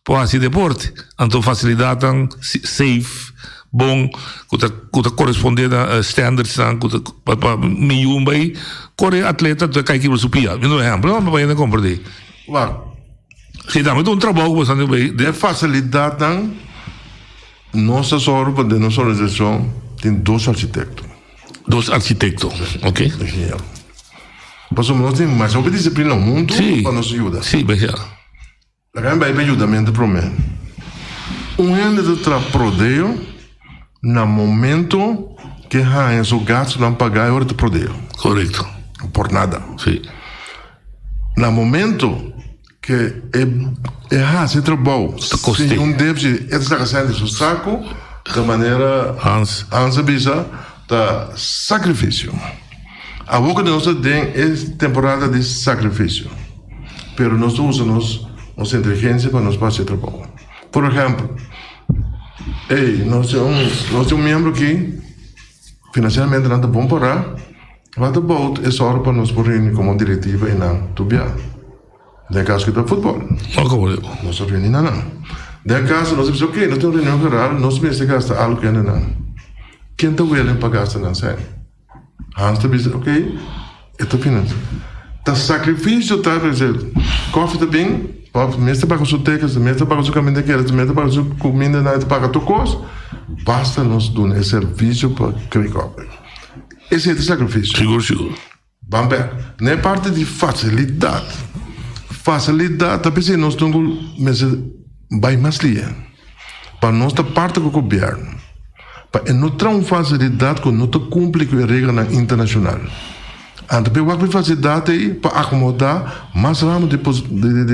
por haci deporte. Anto facilidadnan safe, bon, ku ta ku ta corresponde na standardsnan ku ta pa pa mi yu bay core atleta ta kai kibra su pia. Mi duna un ehempel, no pa hende comprende. Wak. Si tambe ta un trabou ku bo sa bay. E fasilidatnan nos ta sòru pa den nos organisashon tin dos arkitekto. Dos arkitekto, ok. Ingeniero. Pasobra nos tin masha hopi disiplina huntu pa nos yuda. Si, besha. Laga mi bai pa yudamentu promé. Un hende ta traha prodeo na momento ke haña su gastunan pagá e ora ta prodeo. Korekto. Por nada. Si. Na momento ke e e hasi e trabou sin un déficit, e ta saka sèn di su saku, ta manera Hans. Hans a bisa, ta sakrifisio. Awor ku nos ta den e temporada di sakrifisio, pero nos ta usa nos nos inteligensia pa nos por hasi e trabou. Por ehèmpel, ey, nos tin un nos tin un miembro aki, finansieramente nan ta bon pará, What about e sòru pa nos por reuni komo direktiva i nan tur bia? Den kaso ku ta futbòl. Nos ta reuni na nan. Den kaso nos ta bisa oke, nos tin un reunion geral, nos mester gasta algu kende nan. Ken ta willing pa gasta nan sèn? Hans ta bisa oke, e ta finansia. Ta sakrifisio ta, kòfi ta bin, mester paga su tickets, mester paga su kaminda keda, mester paga su kuminda, nan ta paga tur kos, basta nos duna e servisio pa kri kòfi. Esei ta sakrifisio. Sigur, sigur. Ban bek. Na e parti di fasilidat. Fasilidat ta p'esei nos tin ku mester bai mas lia. Pa nos ta parti ku gobièrnu. Pa e no traha un fasilidat ku no ta kumpli ku e reglanan internashonal. Anto p'e wak p'e fasilidat ei pa akomodá mas ramo di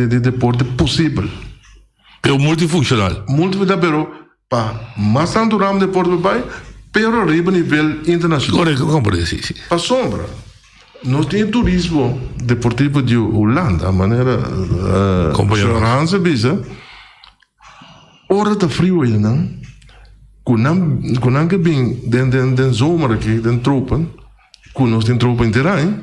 di deporte posibel. Pero multifunshonal. Multifunshonal pero Pa mas tantu ramo deporte por bai, pero riba nivel internacional. Correcto, comprende, si, si. Pasobra nos tin e turismo deportivo di Hulanda, manera señor Hans a bisa, ora ta frio einan, ku nan ku nan ke bin den den den zomer aki, den tropen, ku nos tin tropen henter aña,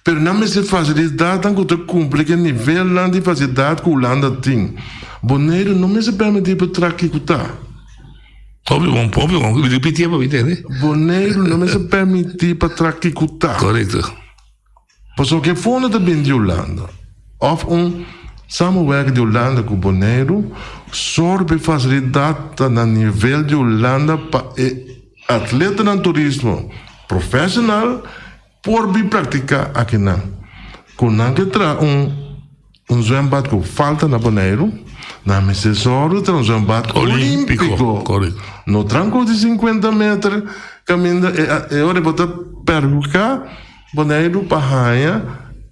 pero nan mester facilidadnan ku ta kumpli ku e nivelnan di facilidad ku Hulanda tin. Boneiru no mester permití pa traha kiko ta. Hopi bon, hopi bon. Ripitié pa mi tende. Boneiru no mester permití pa traha kiko ta. Korekto. Pasobra ku e fondo ta bin di Hulanda òf un samenwerking di Hulanda ku Boneiru, sòru pa e facilidad ta na nivel di Hulanda pa e Atletanan turismo profesional por bin practica akinan. Cu nan ke traha un un zwembad cu falta na Boneiru, nan mester zorg traha un zwembad olimpico. No traha un cos di cincuenta meter caminda e e ora bo ta perhudica Boneiru pa haña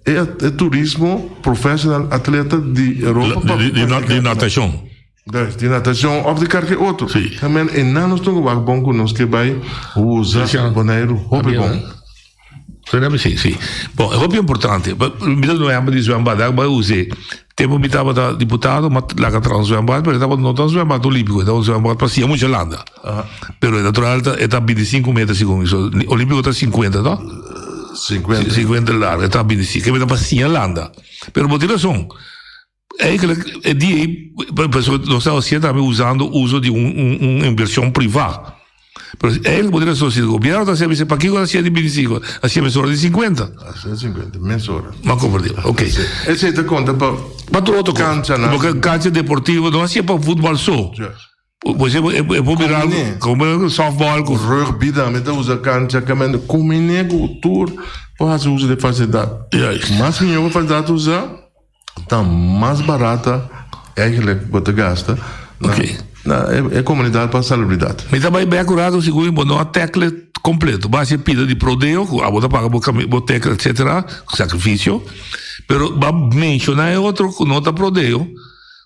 e e turismo profesional atleta di Europa pa practica. Di natacion. Dus di natacion of di karke otro. Sí. Amen e nan nos tin ku wak bon ku nos ke bai usa Boneiru hopi bon. Sí, sí. Bon, e hopi importante. Mi ta duna ehempel di zwembad. Dak bai us'é. Tempu mi tabata diputado, m'a laga traha un zwembad, pero e tabata no ta un zwembad olímpiko, e tabata un zwembad pa siña mucha landa. Pero e natural ta e ta bintisinku meter segun mi. So, olímpiko ta sinkuenta, no? Sinkuenta. Sinkuenta largu, e ta bintisinku. E ta pa siña landa. Pero bo tin rason. Eigenlijk e dia ei pasobra nos ta haciendo tambe usando uso di un un un inversion priva. Pero eigenlijk bo tin razon si gobierno ta haciendo bisa pakiko ta haciendo di bintisinco haciendo mesora di sinkuenta. Haciendo sinkuenta mesora. M'a comprende ok. Esei ta konta pa Pa tur otro cos. Kanchanan. Porque kancha deportivo no hacié pa futbal so. Bo e e por bira Kombiné. como softball ku. Rugby tambe ta usa kancha kaminda kombiné ku tur por hasi uso di fasilidat. Juist. Mas mihó ku fasilidat usa ta mas barata eigenlijk bo ta gasta na Oké. na e e komunidat pa salubridat. Mi ta bai bek un rato sigur bo no a tackle completo. Bo a hasi pida di prodeo ku abo ta paga bo kami bo tackle etcetera sacrificio pero bo a menciona e otro ku no ta prodeo.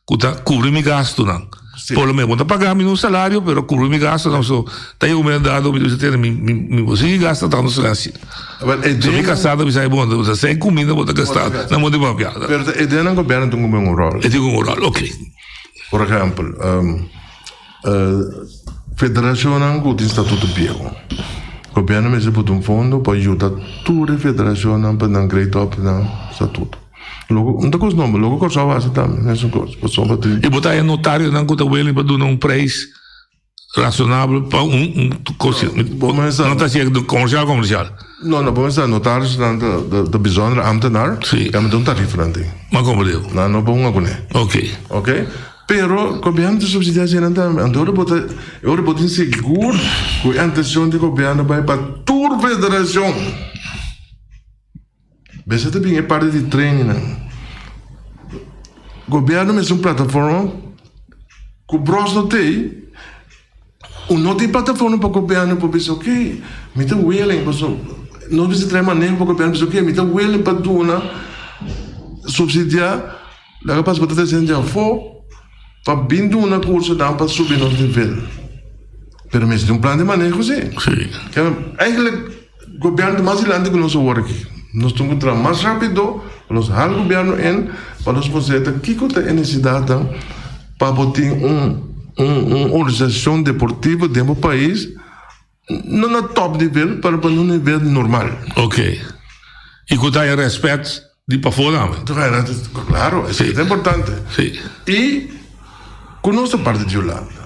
Ku ta kubri mi gastunan. Por lo menos bo ta paga mi un salario, pero kubri mi gastunan. So, ta yega un momento dado mi ta bisa tene mi mi mi por sigui gasta tantu silencio. So mi kasá ta bisa bon, bo ta sey kuminda bo ta gasta, nan bo tin papia. Pero e den nan gobierno tin ku un ròl. E tin ku un ròl, ok. Por ehèmpel, federashonnan ku tin statuto bieu, gobièrnu mester put un fondo pa yuda tur e federashonnan pa nan grade up nan statuto. Loke, un ta kos nobo, loke Kòrsou a hasi tambe mesun kos, pasobra tin. I bo ta haña notarionan ku ta willing pa duna un preis Rasonabel pa un un kos no ta hasié komersial komersial. No no bo mester notarisnan ta ta bijzonder ambtenaar. Si. Ya mester un tarifa nan tin. Ma komprendé. Nan no por hunga kuné. Ok. Ok pero gobierno ta subsidia eseinan tambe anto ora bo ta ora bo tin sigur ku e antesion di gobierno bai pa tur federacion. Mester ta bin e parti di trainingnan. Gobierno mester un plataforma ku bros no tei. Un no tin plataforma pa gobierno por bisa ok mi ta willing paso nos mester trae maneho pa gobierno bisa ok mi ta willing pa duna subsidia laga pasa bo ta trese hende afo pa bin duna cursonan pa subi nos nivel. Pero mester tin un plan di maneho si. Eigenlijk. Gobierno ta mas dilanti ku nos awor aki. Nos tin ku traha mas rapido pa nos hala gobierno in pa nos por seta kiko ta e necesidadnan pa bo tin un un organisacion deportivo den bo pais no na top nivel pero pa un nivel normal. Ok. I ku ta e respet di pafó tambe. Claro, esei ta importante. Si. I ku nos ta parti di Hulanda.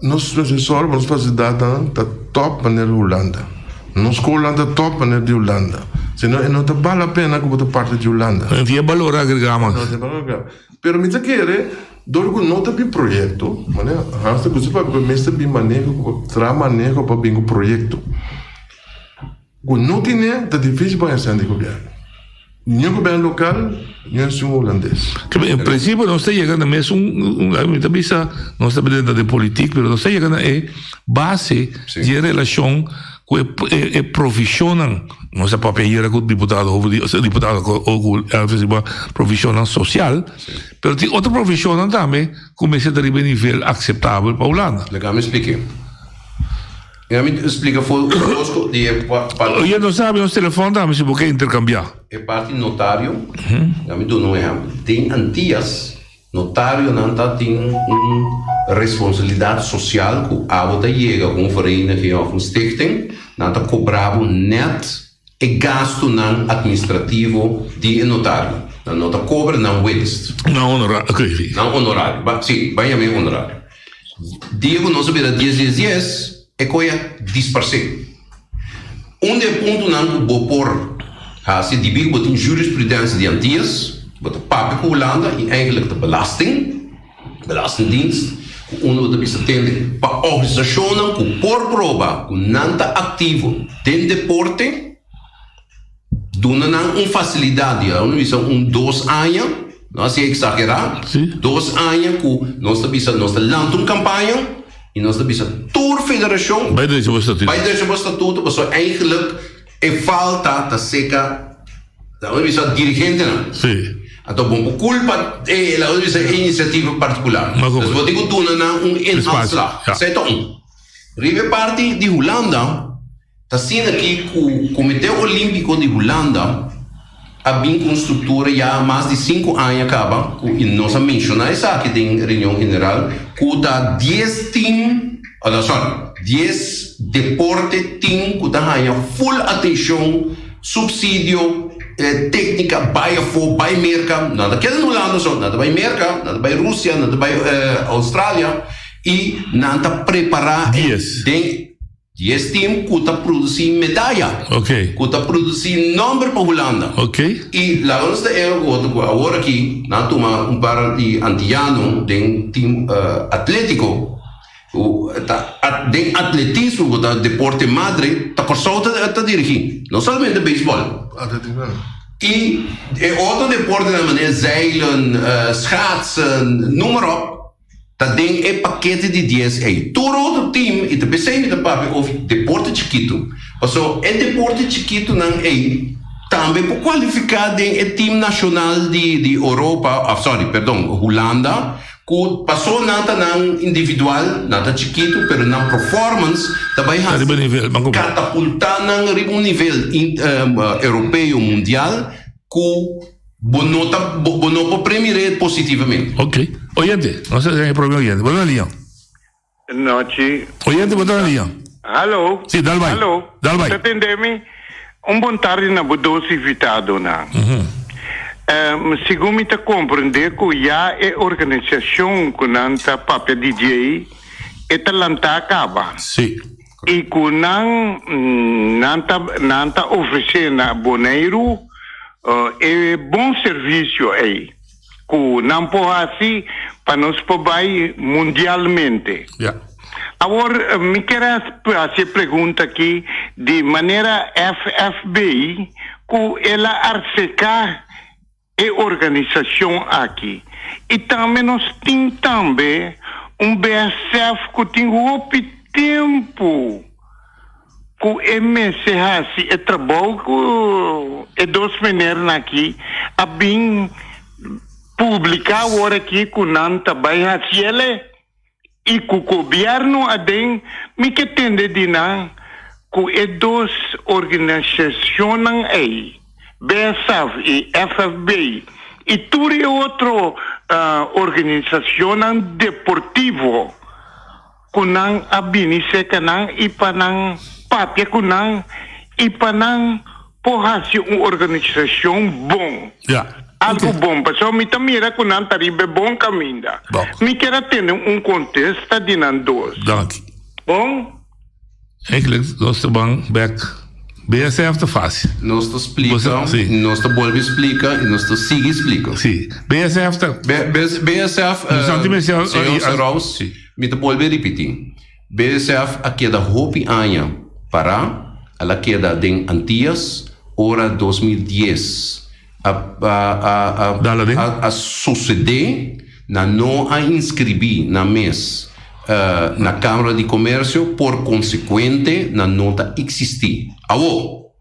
Nos mester sòru pa nos fasilidatnan ta tòp manera di Hulanda. Nos skolnan ta tòp manera di Hulanda. Si no e no ta bal la pena ku bo ta parti di Hulanda. No tin e balor agregá mas. No tin balor agregá. Pero mi ta kere dor ku no ta bin proyekto, manera Hans ta gusta papia ku e mester bin maneho ku bo traha maneho pa bin ku proyekto. Ku no tine ta dificil pa haña di gobierno. Ni e gobierno local ni esun hulandes. En principio nos ta yega na mes un, mi ta bisa nos ta bini den politik pero nos ta yega na e base di e relacion ku e provisionnan, nos a papia ayera ku diputado over di diputado ku Elvis riba provisionnan social, pero tin otro provisionnan tambe ku mester ta riba e nivel aceptabel pa Hulanda. Laga mi splike. Mi a splika for Bosco di e parti. Oye, nos ta habri nos telefòn tambe si bo ke interkambiá. E parti notario, mi duna un ehèmpel. Den Antias, notarionan ta tin un responsabilidat sosial ku abo ta yega ku un vereniging òf un stichting, nan ta kobra bo nèt e gastunan administrativo di e notario. Nan no ta kobra nan winst. Nan honorario, oké, si. Nan honorario, si, bai yama e honorario. Dia ku nos a bira dies dies dies, e koe a disparsé. Un di e puntonan ku bo por hasi dibí ku bo tin jurisprudensia di Antias, bo ta papia ku Hulanda i eigenlijk ta belasting, belastingdienst, ku unda bo ta bisa tende pa organisashonnan ku por proba ku nan ta aktivo den deporte, Duna nan un facilidad di a bisa un dos aña, no así exagera, dos aña cu nos ta bisa nos ta lanta un campaña y nos ta bisa tur federacion Bay drecha bo statuto. Bay drecha bo statuto pasobra eigenlijk e falta ta seca laga nos bisa dirigentenan. Anto bon por culpa e laga nos bisa e iniciativa particular. Entonces bo tin cu duna nan un inhaalslag. Esey ta un. Riba e parti di Hulanda. Ta asina aki ku Komité Olímpiko di Hulanda a bin ku un struktura ya mas di sinku aña kaba ku i nos a menshoná esaki den reunion general ku ta dies tim no sorry dies deporte tim ku ta haña full atenshon supsidio téknika bai afó bai Merka nan ta keda na Hulanda so nan ta bai Merka nan ta bai Rusia nan ta bai Australia i nan ta prepará den Dies team ku ta produsí medaya. Ok. Ku ta produsí nòmber pa Hulanda. Ok. I laga nos ta era ku otro ku awor aki nan a tuma un par di antiyano den team atlétiko ku ta den atletismo ku ta deporte madre ta Kòrsou ta dirigí no solamente beisbòl. Atletismo. I e otro deportenan manera zeilen, schaatsen, noem maar op. Ta den e pakete di dies ei. Tur otro team, i ta p'esei mi ta papia over deporte chikitu, paso e deporte chikitunan ei tambe por kualifiká den e team nashonal di di Oropa, of sorry, perdon, Hulanda, ku paso nan ta nan individual, nan ta chikitu, pero nan performance ta bai Ta hasi riba nivel, ban ku. katapultá nan riba un nivel in europeo, mundial, ku bo no ta bo no por premir'é positivamente. Ok. Oyente, nos ta e prome oyente. Bo ta na liña. Nochi. Oyente, bo ta na liña. Hallo. Si, dal bai. Hallo. Dal bai. Ta tende mi? Un bon tardi na bo dos invitadonan. Segun mi ta comprende cu ya e organisacion cu nan ta papia di djey e ta lanta caba. Si. I cu nan nan ta nan ta ofrece na Boneiru e bon servicio ey cu nan por haci pa nos por bay mundialmente. Ja. Awor mi kier haci e pregunta aki di manera FFB cu el a arseca e organisashon aki i tambe nos tin tambe un BSF ku tin hopi tempu ku e mester hasi e trabou ku e dos menernan aki a bin publiká awor aki ku nan ta bai hasiele. I ku gobièrnu aden mi ke tende di nan ku e dos organisashonnan ei, BSAF i FFB, i tur e otro organisashonnan deportivo ku nan a bini serka nan i pa nan papia ku nan i pa nan por hasi un organisashon bon. Ja. Algu Oké. bon, pasobra mi ta mira ku nan ta riba e bon kaminda. Bon. Mi kier a tene un kontesta di nan dos. Danki. Bon? Eigenlijk nos ta ban bek BSF ta fácil. Nos ta splika, Boso- sí. nos ta bolbe splika i nos ta sigui splika. Sí. BSF ta BSF, Nos anti mencioná- señor Seraus, Sí. mi ta bolbe ripití. BSF a keda hopi aña pará, el a keda den Antias ora 2010 a a Dal aden. a a susedé, nan no a inskribí nan mes na Kámara di Komersio, por konsekuente nan no ta eksistí. Awor,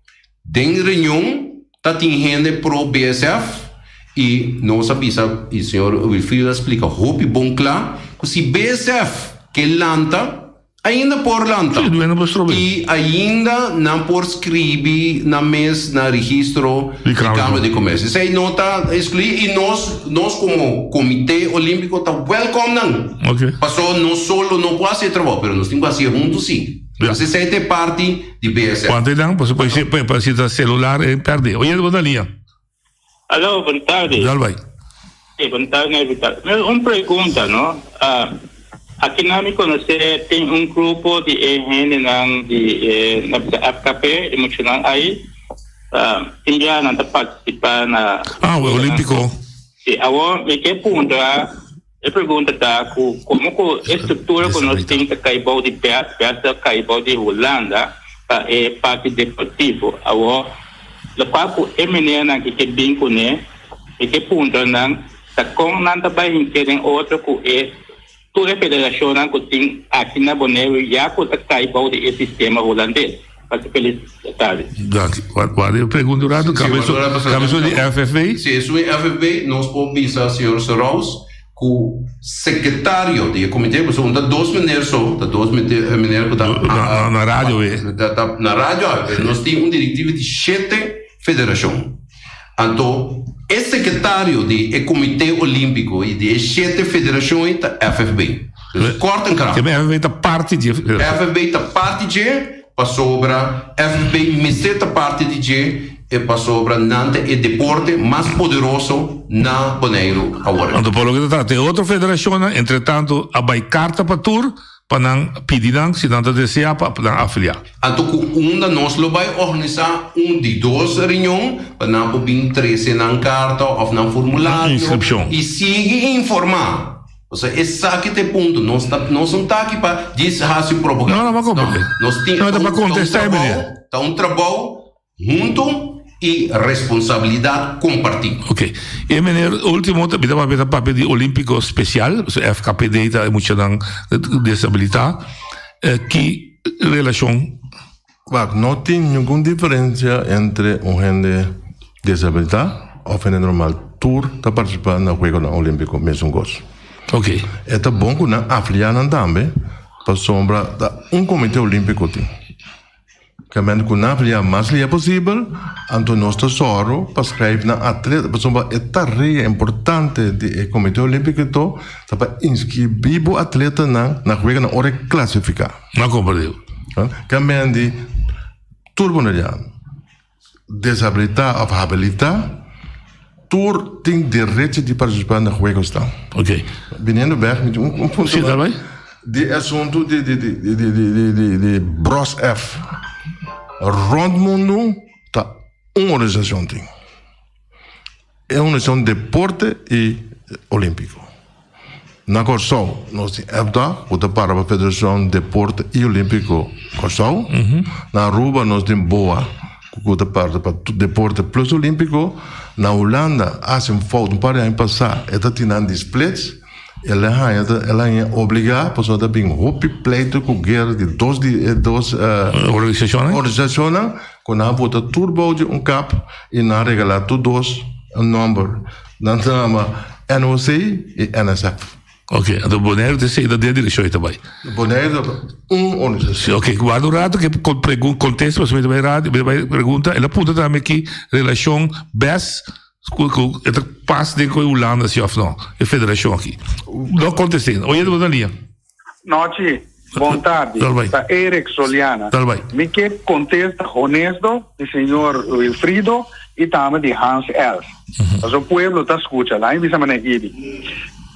Den reunion ta tin hende pro BSF y nos a bisa y señor Wilfrido a splica hopi bon cla cu si BSF ke lanta ainda por lanta Sí, duende por strobe. y ainda nan por scribi nan mes na registro Di di Cámara. Cámara de Comercio. Esey no ta exclui y nos nos como Comité Olímpico ta welcome nan. Ok. Paso nos solo no por haci e trabao pero nos tin cu haci'e hunto si. Ja. Entonces esey ta e parti di BSF. Cuanto e dan? Pasobra por si por si ta celular e perde. Oye, bo ta lia. Aló, bon tardi. Dal bai. Sí, bon tardi, Vital. Un pregunta, no? Ah, aki nan mi conoce tin un grupo di e hendenan di e na bisa FKP, e muchanan ahí. Ah, tin bia nan ta participa na Ah, Olímpico. Sí, awor mi ke puntra E pregunta ta ku komo ku e struktura ku nos tin ta kai bou di bes, bes ta kai bou di Hulanda pa e parti deportivo. Awor, lokual ku e menernan ki ke bin kuné, mi ke puntra nan ta kon nan ta bai hinke den otro ku e tur e federashonnan ku tin aki na Boneiru ya ku ta kai bou di e sistema hulandes. Pasa felis tardi. Danki. Wak e pregunta un rato. Kabeso kabeso di FFB. Si esun e FFB nos por bisa señor Seraus ku sekretario di e komite pasobra un ta dos meneer so ta dos meneer ku ta Na radio we. Ta na radio awe pero nos tin un direktiva di shete federashon. Anto e sekretario di e komite olimpiko i di e shete federashon ei ta FFB. Dus kort en krap. FFB ta parti di e federashon. FFB ta parti dje pasobra FFB mester ta parti di dje e pasobra nan ta e deporte mas poderoso na Boneiru awor. Anto por loke ta trata e otro federashonnan entretanto a bai karta pa tur Pa nan pidi nan si nan ta desea pa nan afiliá. Anto ku unda nos lo bai organisá un di dos reunion pa nan por bin trese nan karta òf nan formulario Inskripshon. i sigui informá. Pasobra esaki ta e punto. Nos ta nos no ta aki pa djis hasi propaganda. No, no, pa komprendé. Nos tin No, ta pa kontestá e trabou, meneer. ta un trabou Hunto y responsabilidad comparti. Ok. E meneer ultimo ta bida papia ta papia di Olimpico Special, so FKPD ta e muchanan desabilita. Ki relacion? Wak, no tin ningun diferencia entre un hende desabilita of hende normal. Tur ta participa na Juegonan Olimpico mesun cos. Ok. E ta bon cu nan afilianan tambe, pasobra ta un Comite Olimpico tin. Kamente ku nan lia mas lia posibel, anto nos ta sòru pa skrijf nan atleta, pasobra e tarea importante di e Komite Olímpiko to ta pa inskribí bo atletanan na weganan ora e klasifiká. No komprendí. Kamente tur boneriano, deshabilitá òf habilitá, tur tin derecho di partisipá na juegosnan. Ok. Biniendo bèk, mi tin un punto Sí, dal bai. Di e asuntu di di di di di di di di Bros F. Rònt mundu ta un organisashon tin. E organisashon deporte i olímpiko. Na Kòrsou nos tin FDOC ku ta para pa Federashon Deporte i Olímpiko Kòrsou. Na Aruba nos tin BOA ku ta para pa deporte plus olímpiko. Na Hulanda a hasi un fout un par di aña pasá e ta tin nan di splits. El a haña ta el a haña obligá pasobra ta bin hopi pleito ku guera di dos di e dos Organisashonnan? organisashonnan ku nan a bota tur bou di un kap i nan a regalá tur dos un nòmber. Nan ta yama NOC i NSF. Ok, anto Boneiru ta esei ta den direkshon ei ta bai. Boneiru ta un organisashon. Ok, warda un rato ke kontesta pasobra mi ta bai radio, mi ta bai pregunta. El a puntra tambe ki relashon bes ku ku e ta pas den ku e Hulanda si òf no, e federashon aki. No kontest'é. Oye bo na liña. Nochi, bon tardi. Ta Eric Soliana. Mi ke kontesta honesto di señor Wilfrido i tambe di Hans Els. Pasobra pueblo ta skucha. Laat mi bisa meneer Gibi.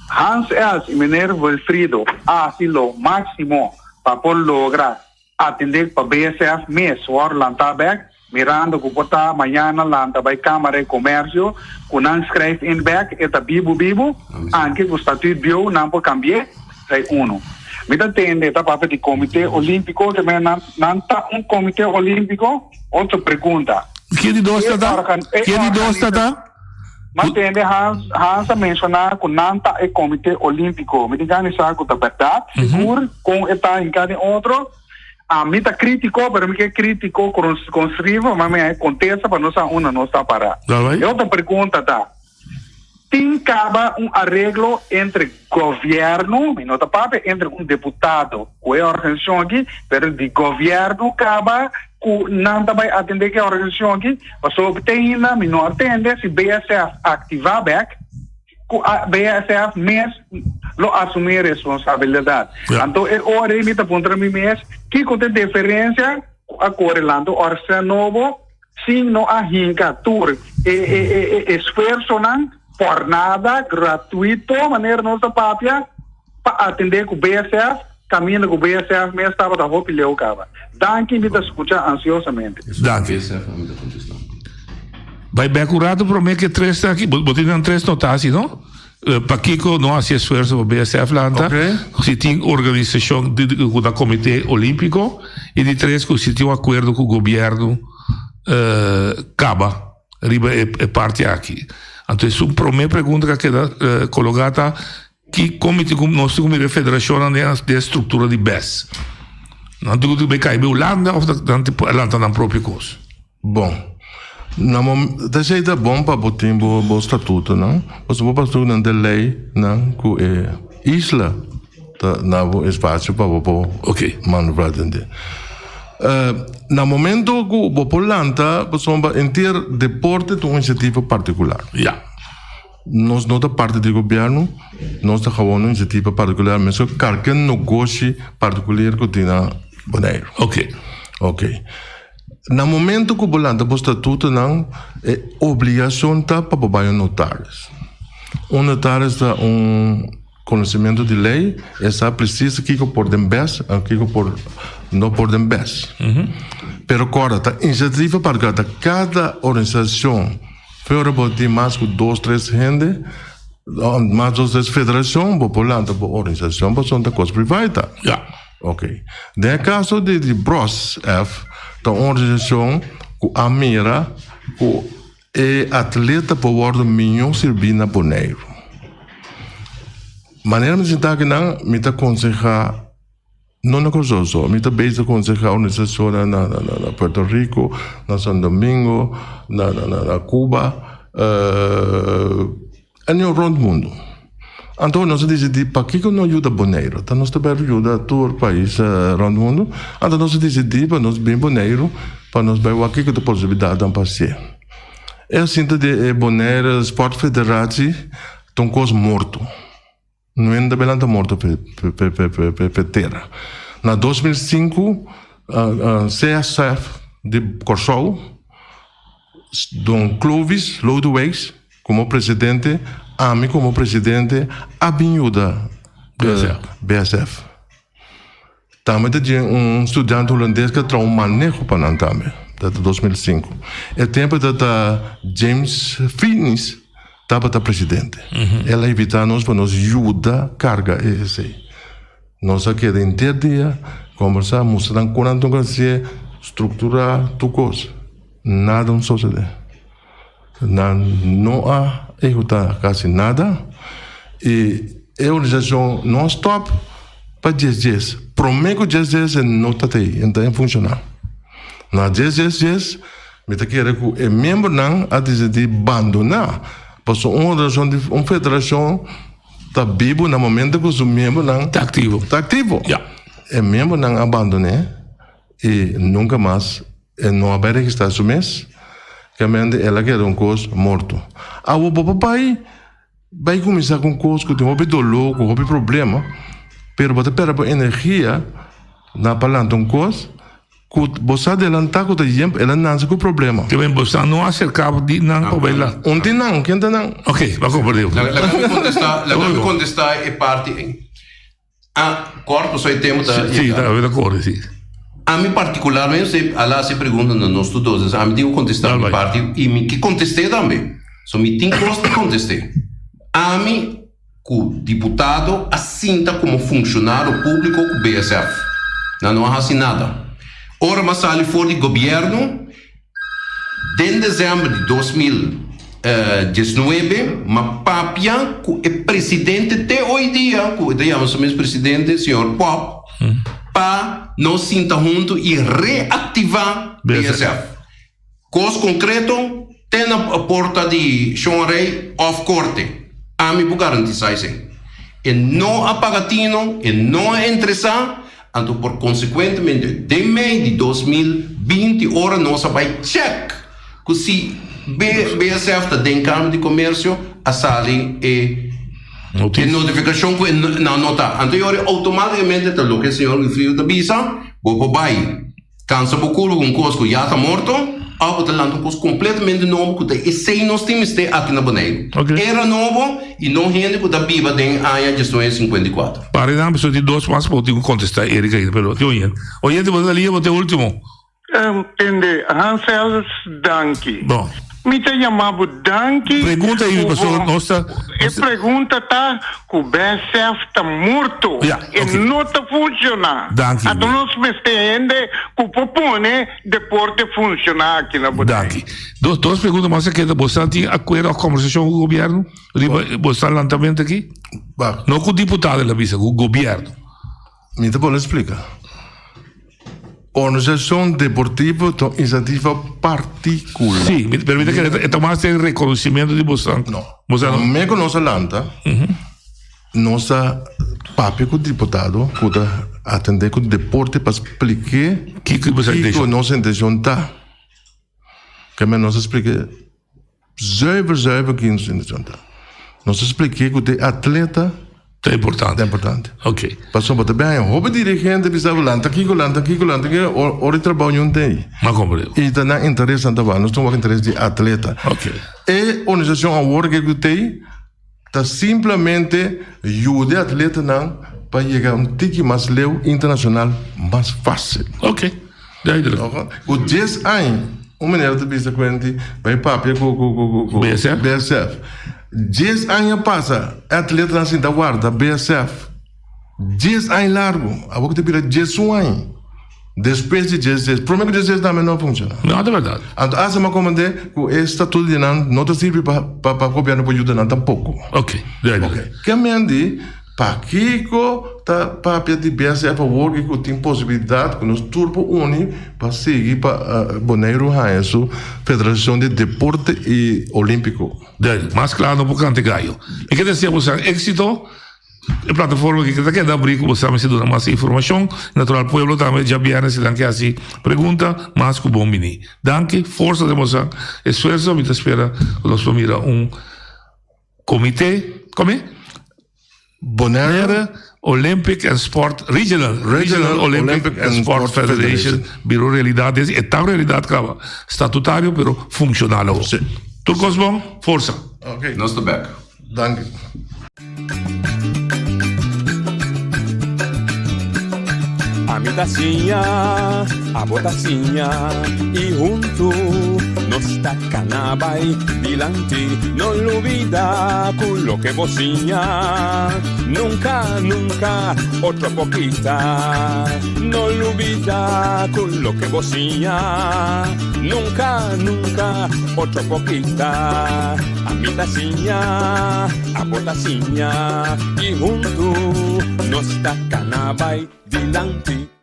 Hans Els i meneer Wilfrido a hasi lo máksimo pa por logra Atendé pa BSF mes wòrdu lantá bèk, mirando ku por ta mañana lanta bai Kámara di Komèrsio ku nan skrijf in bèk e ta bibu bibu, anke ku statüt bieu nan por kambi'é, esei unu. Mi ta tende ta papia di Komité Olímpiko, ke men nan nan ta un Komité Olímpiko? Otro pregunta. Ken di dos ta ta? Ken di dos ta ta? Ma tende Hans, Hans a menshoná ku nan ta e Komité Olímpiko. Mi tin gana di sa ku ta bèrdat, sigur, kon e ta hinká den otro. Ami ta krítiko, pero mi ke krítiko konstruktivo, ma mi a kontesta pa nos sa unda nos ta pará. E otro pregunta ta, tin kaba un areglo entre gobièrnu, mi no ta papia entre un deputado ku e organisashon aki, pero di gobièrnu kaba ku nan ta bai atendé ku e organisashon aki, pasobra te ainda mi no a tende si BSF aktivá bèk, ku BSF mes lo asumí e responsabilidat. Anto e ora ei mi ta puntra mi mes, kiko ta e diferensia ku a kore lanta un organisashon nobo sin no a hinka tur e e esfuersonan por nada, gratuito, manera nos ta papia, pa atendé ku BSF, kaminda ku BSF mes tabata hopi leu kaba. Danki, mi ta skucha ansiosamente. Danki. Bai bek un rato promé ke tres ta aki. Bo tin nan tres notasi, no? Pakiko no hasi esfuerso pa BSF lanta? Si tin organisashon ku ta Komité Olímpiko i di tres ku si tin un akuerdo ku gobièrnu kaba riba e parti aki. Anto esun promé pregunta ku a keda kologá ta Ki komite ku nos tin ku mira e federashonnan den den e struktura di bes? Nan tin ku bai kai bai Hulanda òf nan tin por lanta nan propio kos? Bon, na mom ta esei ta bon pa bo tin bo bo statutonan, pasobra bo statutonan ta lei nan ku e isla ta na bo espasio pa bo por manobrá den den. Na momento ku bo por lanta pasobra henter deporte ta un inisiativa partikular. Ya. Nos no ta parti di gobierno, nos ta gewoon un iniciativa particular, mesun cu cualkier negoshi particular cu tin na Boneiru. Ok. Ok. Na momento cu bo lanta bo statutonan, e obligacion ta pa bo bay un notaris. Un notaris ta un conocimento di ley, e sa precies kico por den bes en kico por no por den bes. Pero corda, ta iniciativa particular, ta cada organisacion. Pero bo tin mas ku dos tres hende, mas dos tres federashon, bo por lanta bo organisashon pasobra ta kos privá ta. Ya. Ok. Den e kaso di di Bros F ta un organisashon ku a mira ku e atleta por wòrdu mihó sirbí na Boneiru. Manera mi sinta akinan mi ta konsehá. No na Kòrsou so, mi ta bezig konsehá organisashonnan na na Puerto Rico, na San Domingo, na na na Cuba, en rònt mundu. Anto nos a disidí pakiko no yuda Boneiru? Ta nos ta bai yuda tur pais rònt mundu. Anto nos a disidí pa nos bin Boneiru pa nos bai wak kiko ta posibilidatnan pa hasié. E asinto di e Bonaire Sport Federatie ta un kos morto. No hende ta bai lanta morto p'e tera. Na 2005 CSF di Kòrsou, Don Clovis Lodewijks komo presidente, ami komo presidente a bin yuda BSF. Tambe ta dje un studiante hulandes ku a traha un maneho pa nan tambe, ta ta 2005. E tempu ta ta James Finis tabata presidente. El a invita nos pa nos yuda karga e esei. Nos a keda henter dia kombersá, mustra nan kon nan ta hasié, strukturá tur kos. Nada no sosodé. Nan no a ehekutá kasi nada i e organisashon no a stòp pa djes djes. Promé ku djes djes e no ta tei, e no ta funshoná. Na djes djes djes mi ta kere ku e miembronan a disidí bandoná pasobra un organisashon di un federashon ta bibu na momento ku su miembronan ta aktivo. Ta aktivo. E miembronan a bandoné i nunka mas E no a bai registrá su mes, kamente el a keda un kos morto. Awor bo por bai bai kuminsá ku un kos ku tin hopi doló, ku hopi problema, pero bo ta pèrdè bo energia na pa lanta un kos ku bo sa adelantá ku ta yen el a nase ku problema. Te ben bo sa no aserká di nan pa bai la. Un tin nan, ken ta nan? Ok, bo a komprendé. Laga mi kontestá, laga mi kontestá e parti ei. A kòrt pasobra e tempu ta Sí, yega. ta kore, sí. Ami partikularmente a la hasi pregunta na nos tur dos, entonces ami tin ku kontestá mi Dal bai. parti i mi ke kontest'é tambe. So mi tin kos di kontest'é. Ami ku diputado a sinta komo funshonario públiko ku BSF. Nan no a hasi nada. Ora mi a sali for di gobièrnu, Den december di 2019 m'a papia cu e presidente te hoy dia, cu e ta yama su mes presidente, señor Pop, pa nos sinta hunto y reactiva BSF. Cos concreto te na porta di Shon Rey of corte. Ami por garantisa esey. E no a paga tino, e no a entresa, Anto por konsekuentemente den mei di 2020 ora nos a bai chèk ku si BSF ta den Kamer di Komersio a sali e notifikashon ku nan no ta. Anto e ora outomátikamente ta loke señor Wilfrido ta bisa, bo por bai Kansa bo kuru ku un kos ku ya ta morto òf bo ta lanta un kos kompletamente nobo ku ta esei nos tin mester aki na Boneiru. Era nobo i no hende ku ta biba den aña 1954. Pare nan pasobra tin dos mas bo tin ku kontestá Erika ainda pero tin oyente. Oyente bo ta lia bo ta e ultimo. Tende Hansel danki. Bon. Mi ta yama bo danki. Pregunta ei pasobra nos ta. E pregunta ta ku BSF ta morto. Ja, E ok. no ta funshoná. Danki. Anto nos mester hende ku por pone deporte funshoná aki na Boneiru. Danki. Dos dos pregunta mas a keda. Bo sa tin akuerdo òf kombersashon ku gobièrnu riba bo sa lantamento aki? Ba. No ku diputado el a bisa, ku gobièrnu. Mi ta por splika. Organisashon deportivo ta un inisiativa partikular. Sí, pero mi ta kere e ta mas den rekonosimentu di boso. No. Boso no. Promé ku nos a lanta, nos a papia ku diputado ku ta atendé ku deporte pa splik'é Kiko boso kiko intenshon? nos intenshon ta. Keme nos a splik'é Zuiver zuiver ki nos intenshon ta. Nos a splik'é ku te atleta Ta importante. ta importante. Ok. Pasobra bo ta bin haña hopi dirigente bisa bo lanta kiko, lanta kiko, lanta kiko, ora e trabou niun ta ei. M'a komprende. I ta nan interes nan ta wak, nos ta wak interes di atleta. Ok. E organisashon awor ke ku t'ei ta simplemente yuda e atletanan pa yega un tiki mas leu internashonal mas fásil. Ok. Duidelijk. Ku dies aña un meneer ta bisa ku hende bai papia ku ku ku ku BSF? BSF. Dies aña pasa e atletanan sinta warda BSF. Dies aña largu. Awor ku ta bira 11 aña. Despues di dies dies. Prome ku dies dies tambe no a funciona. No, ta berdad. Anto asa mi a komprende ku e statuto di nan no ta sirbi pa pa pa gobierno por yuda nan tampoko. Ok, duidelijk. Ke men di. Pakiko ta papia di BSF awor ki ku tin posibilidat ku nos tur por uni pa sigui pa Boneiru haña su Federashon di Deporte i Olímpiko. Duidelijk, mas kla no por kanta e gayo. Mi ke desea boso éksito. E plataforma aki ta keda abrí ku bo sa mester duna mas informashon. Natural pueblo tambe djabièrnè si nan ke hasi pregunta mas ku bon bini. Danki, forsa den boso esfuerso. Mi ta spera ku nos por mira un komité, kome? Bonaire Olympic and Sport Regional Regional Olympic and Sport Federation bira un realidat e ta un realidat kaba statutario pero funshonal awor. Tur kos bon, forsa. Nos ta bek. Danki. Ami ta siña, abo ta siña y huntu nos ta cana bai dilanti. No lubida cu loke bo siña nunca, nunca otro por kita. No lubida cu loke bo siña nunca, nunca otro por kita. Ami ta siña, abo ta siña y huntu nos ta cana bai dilanti.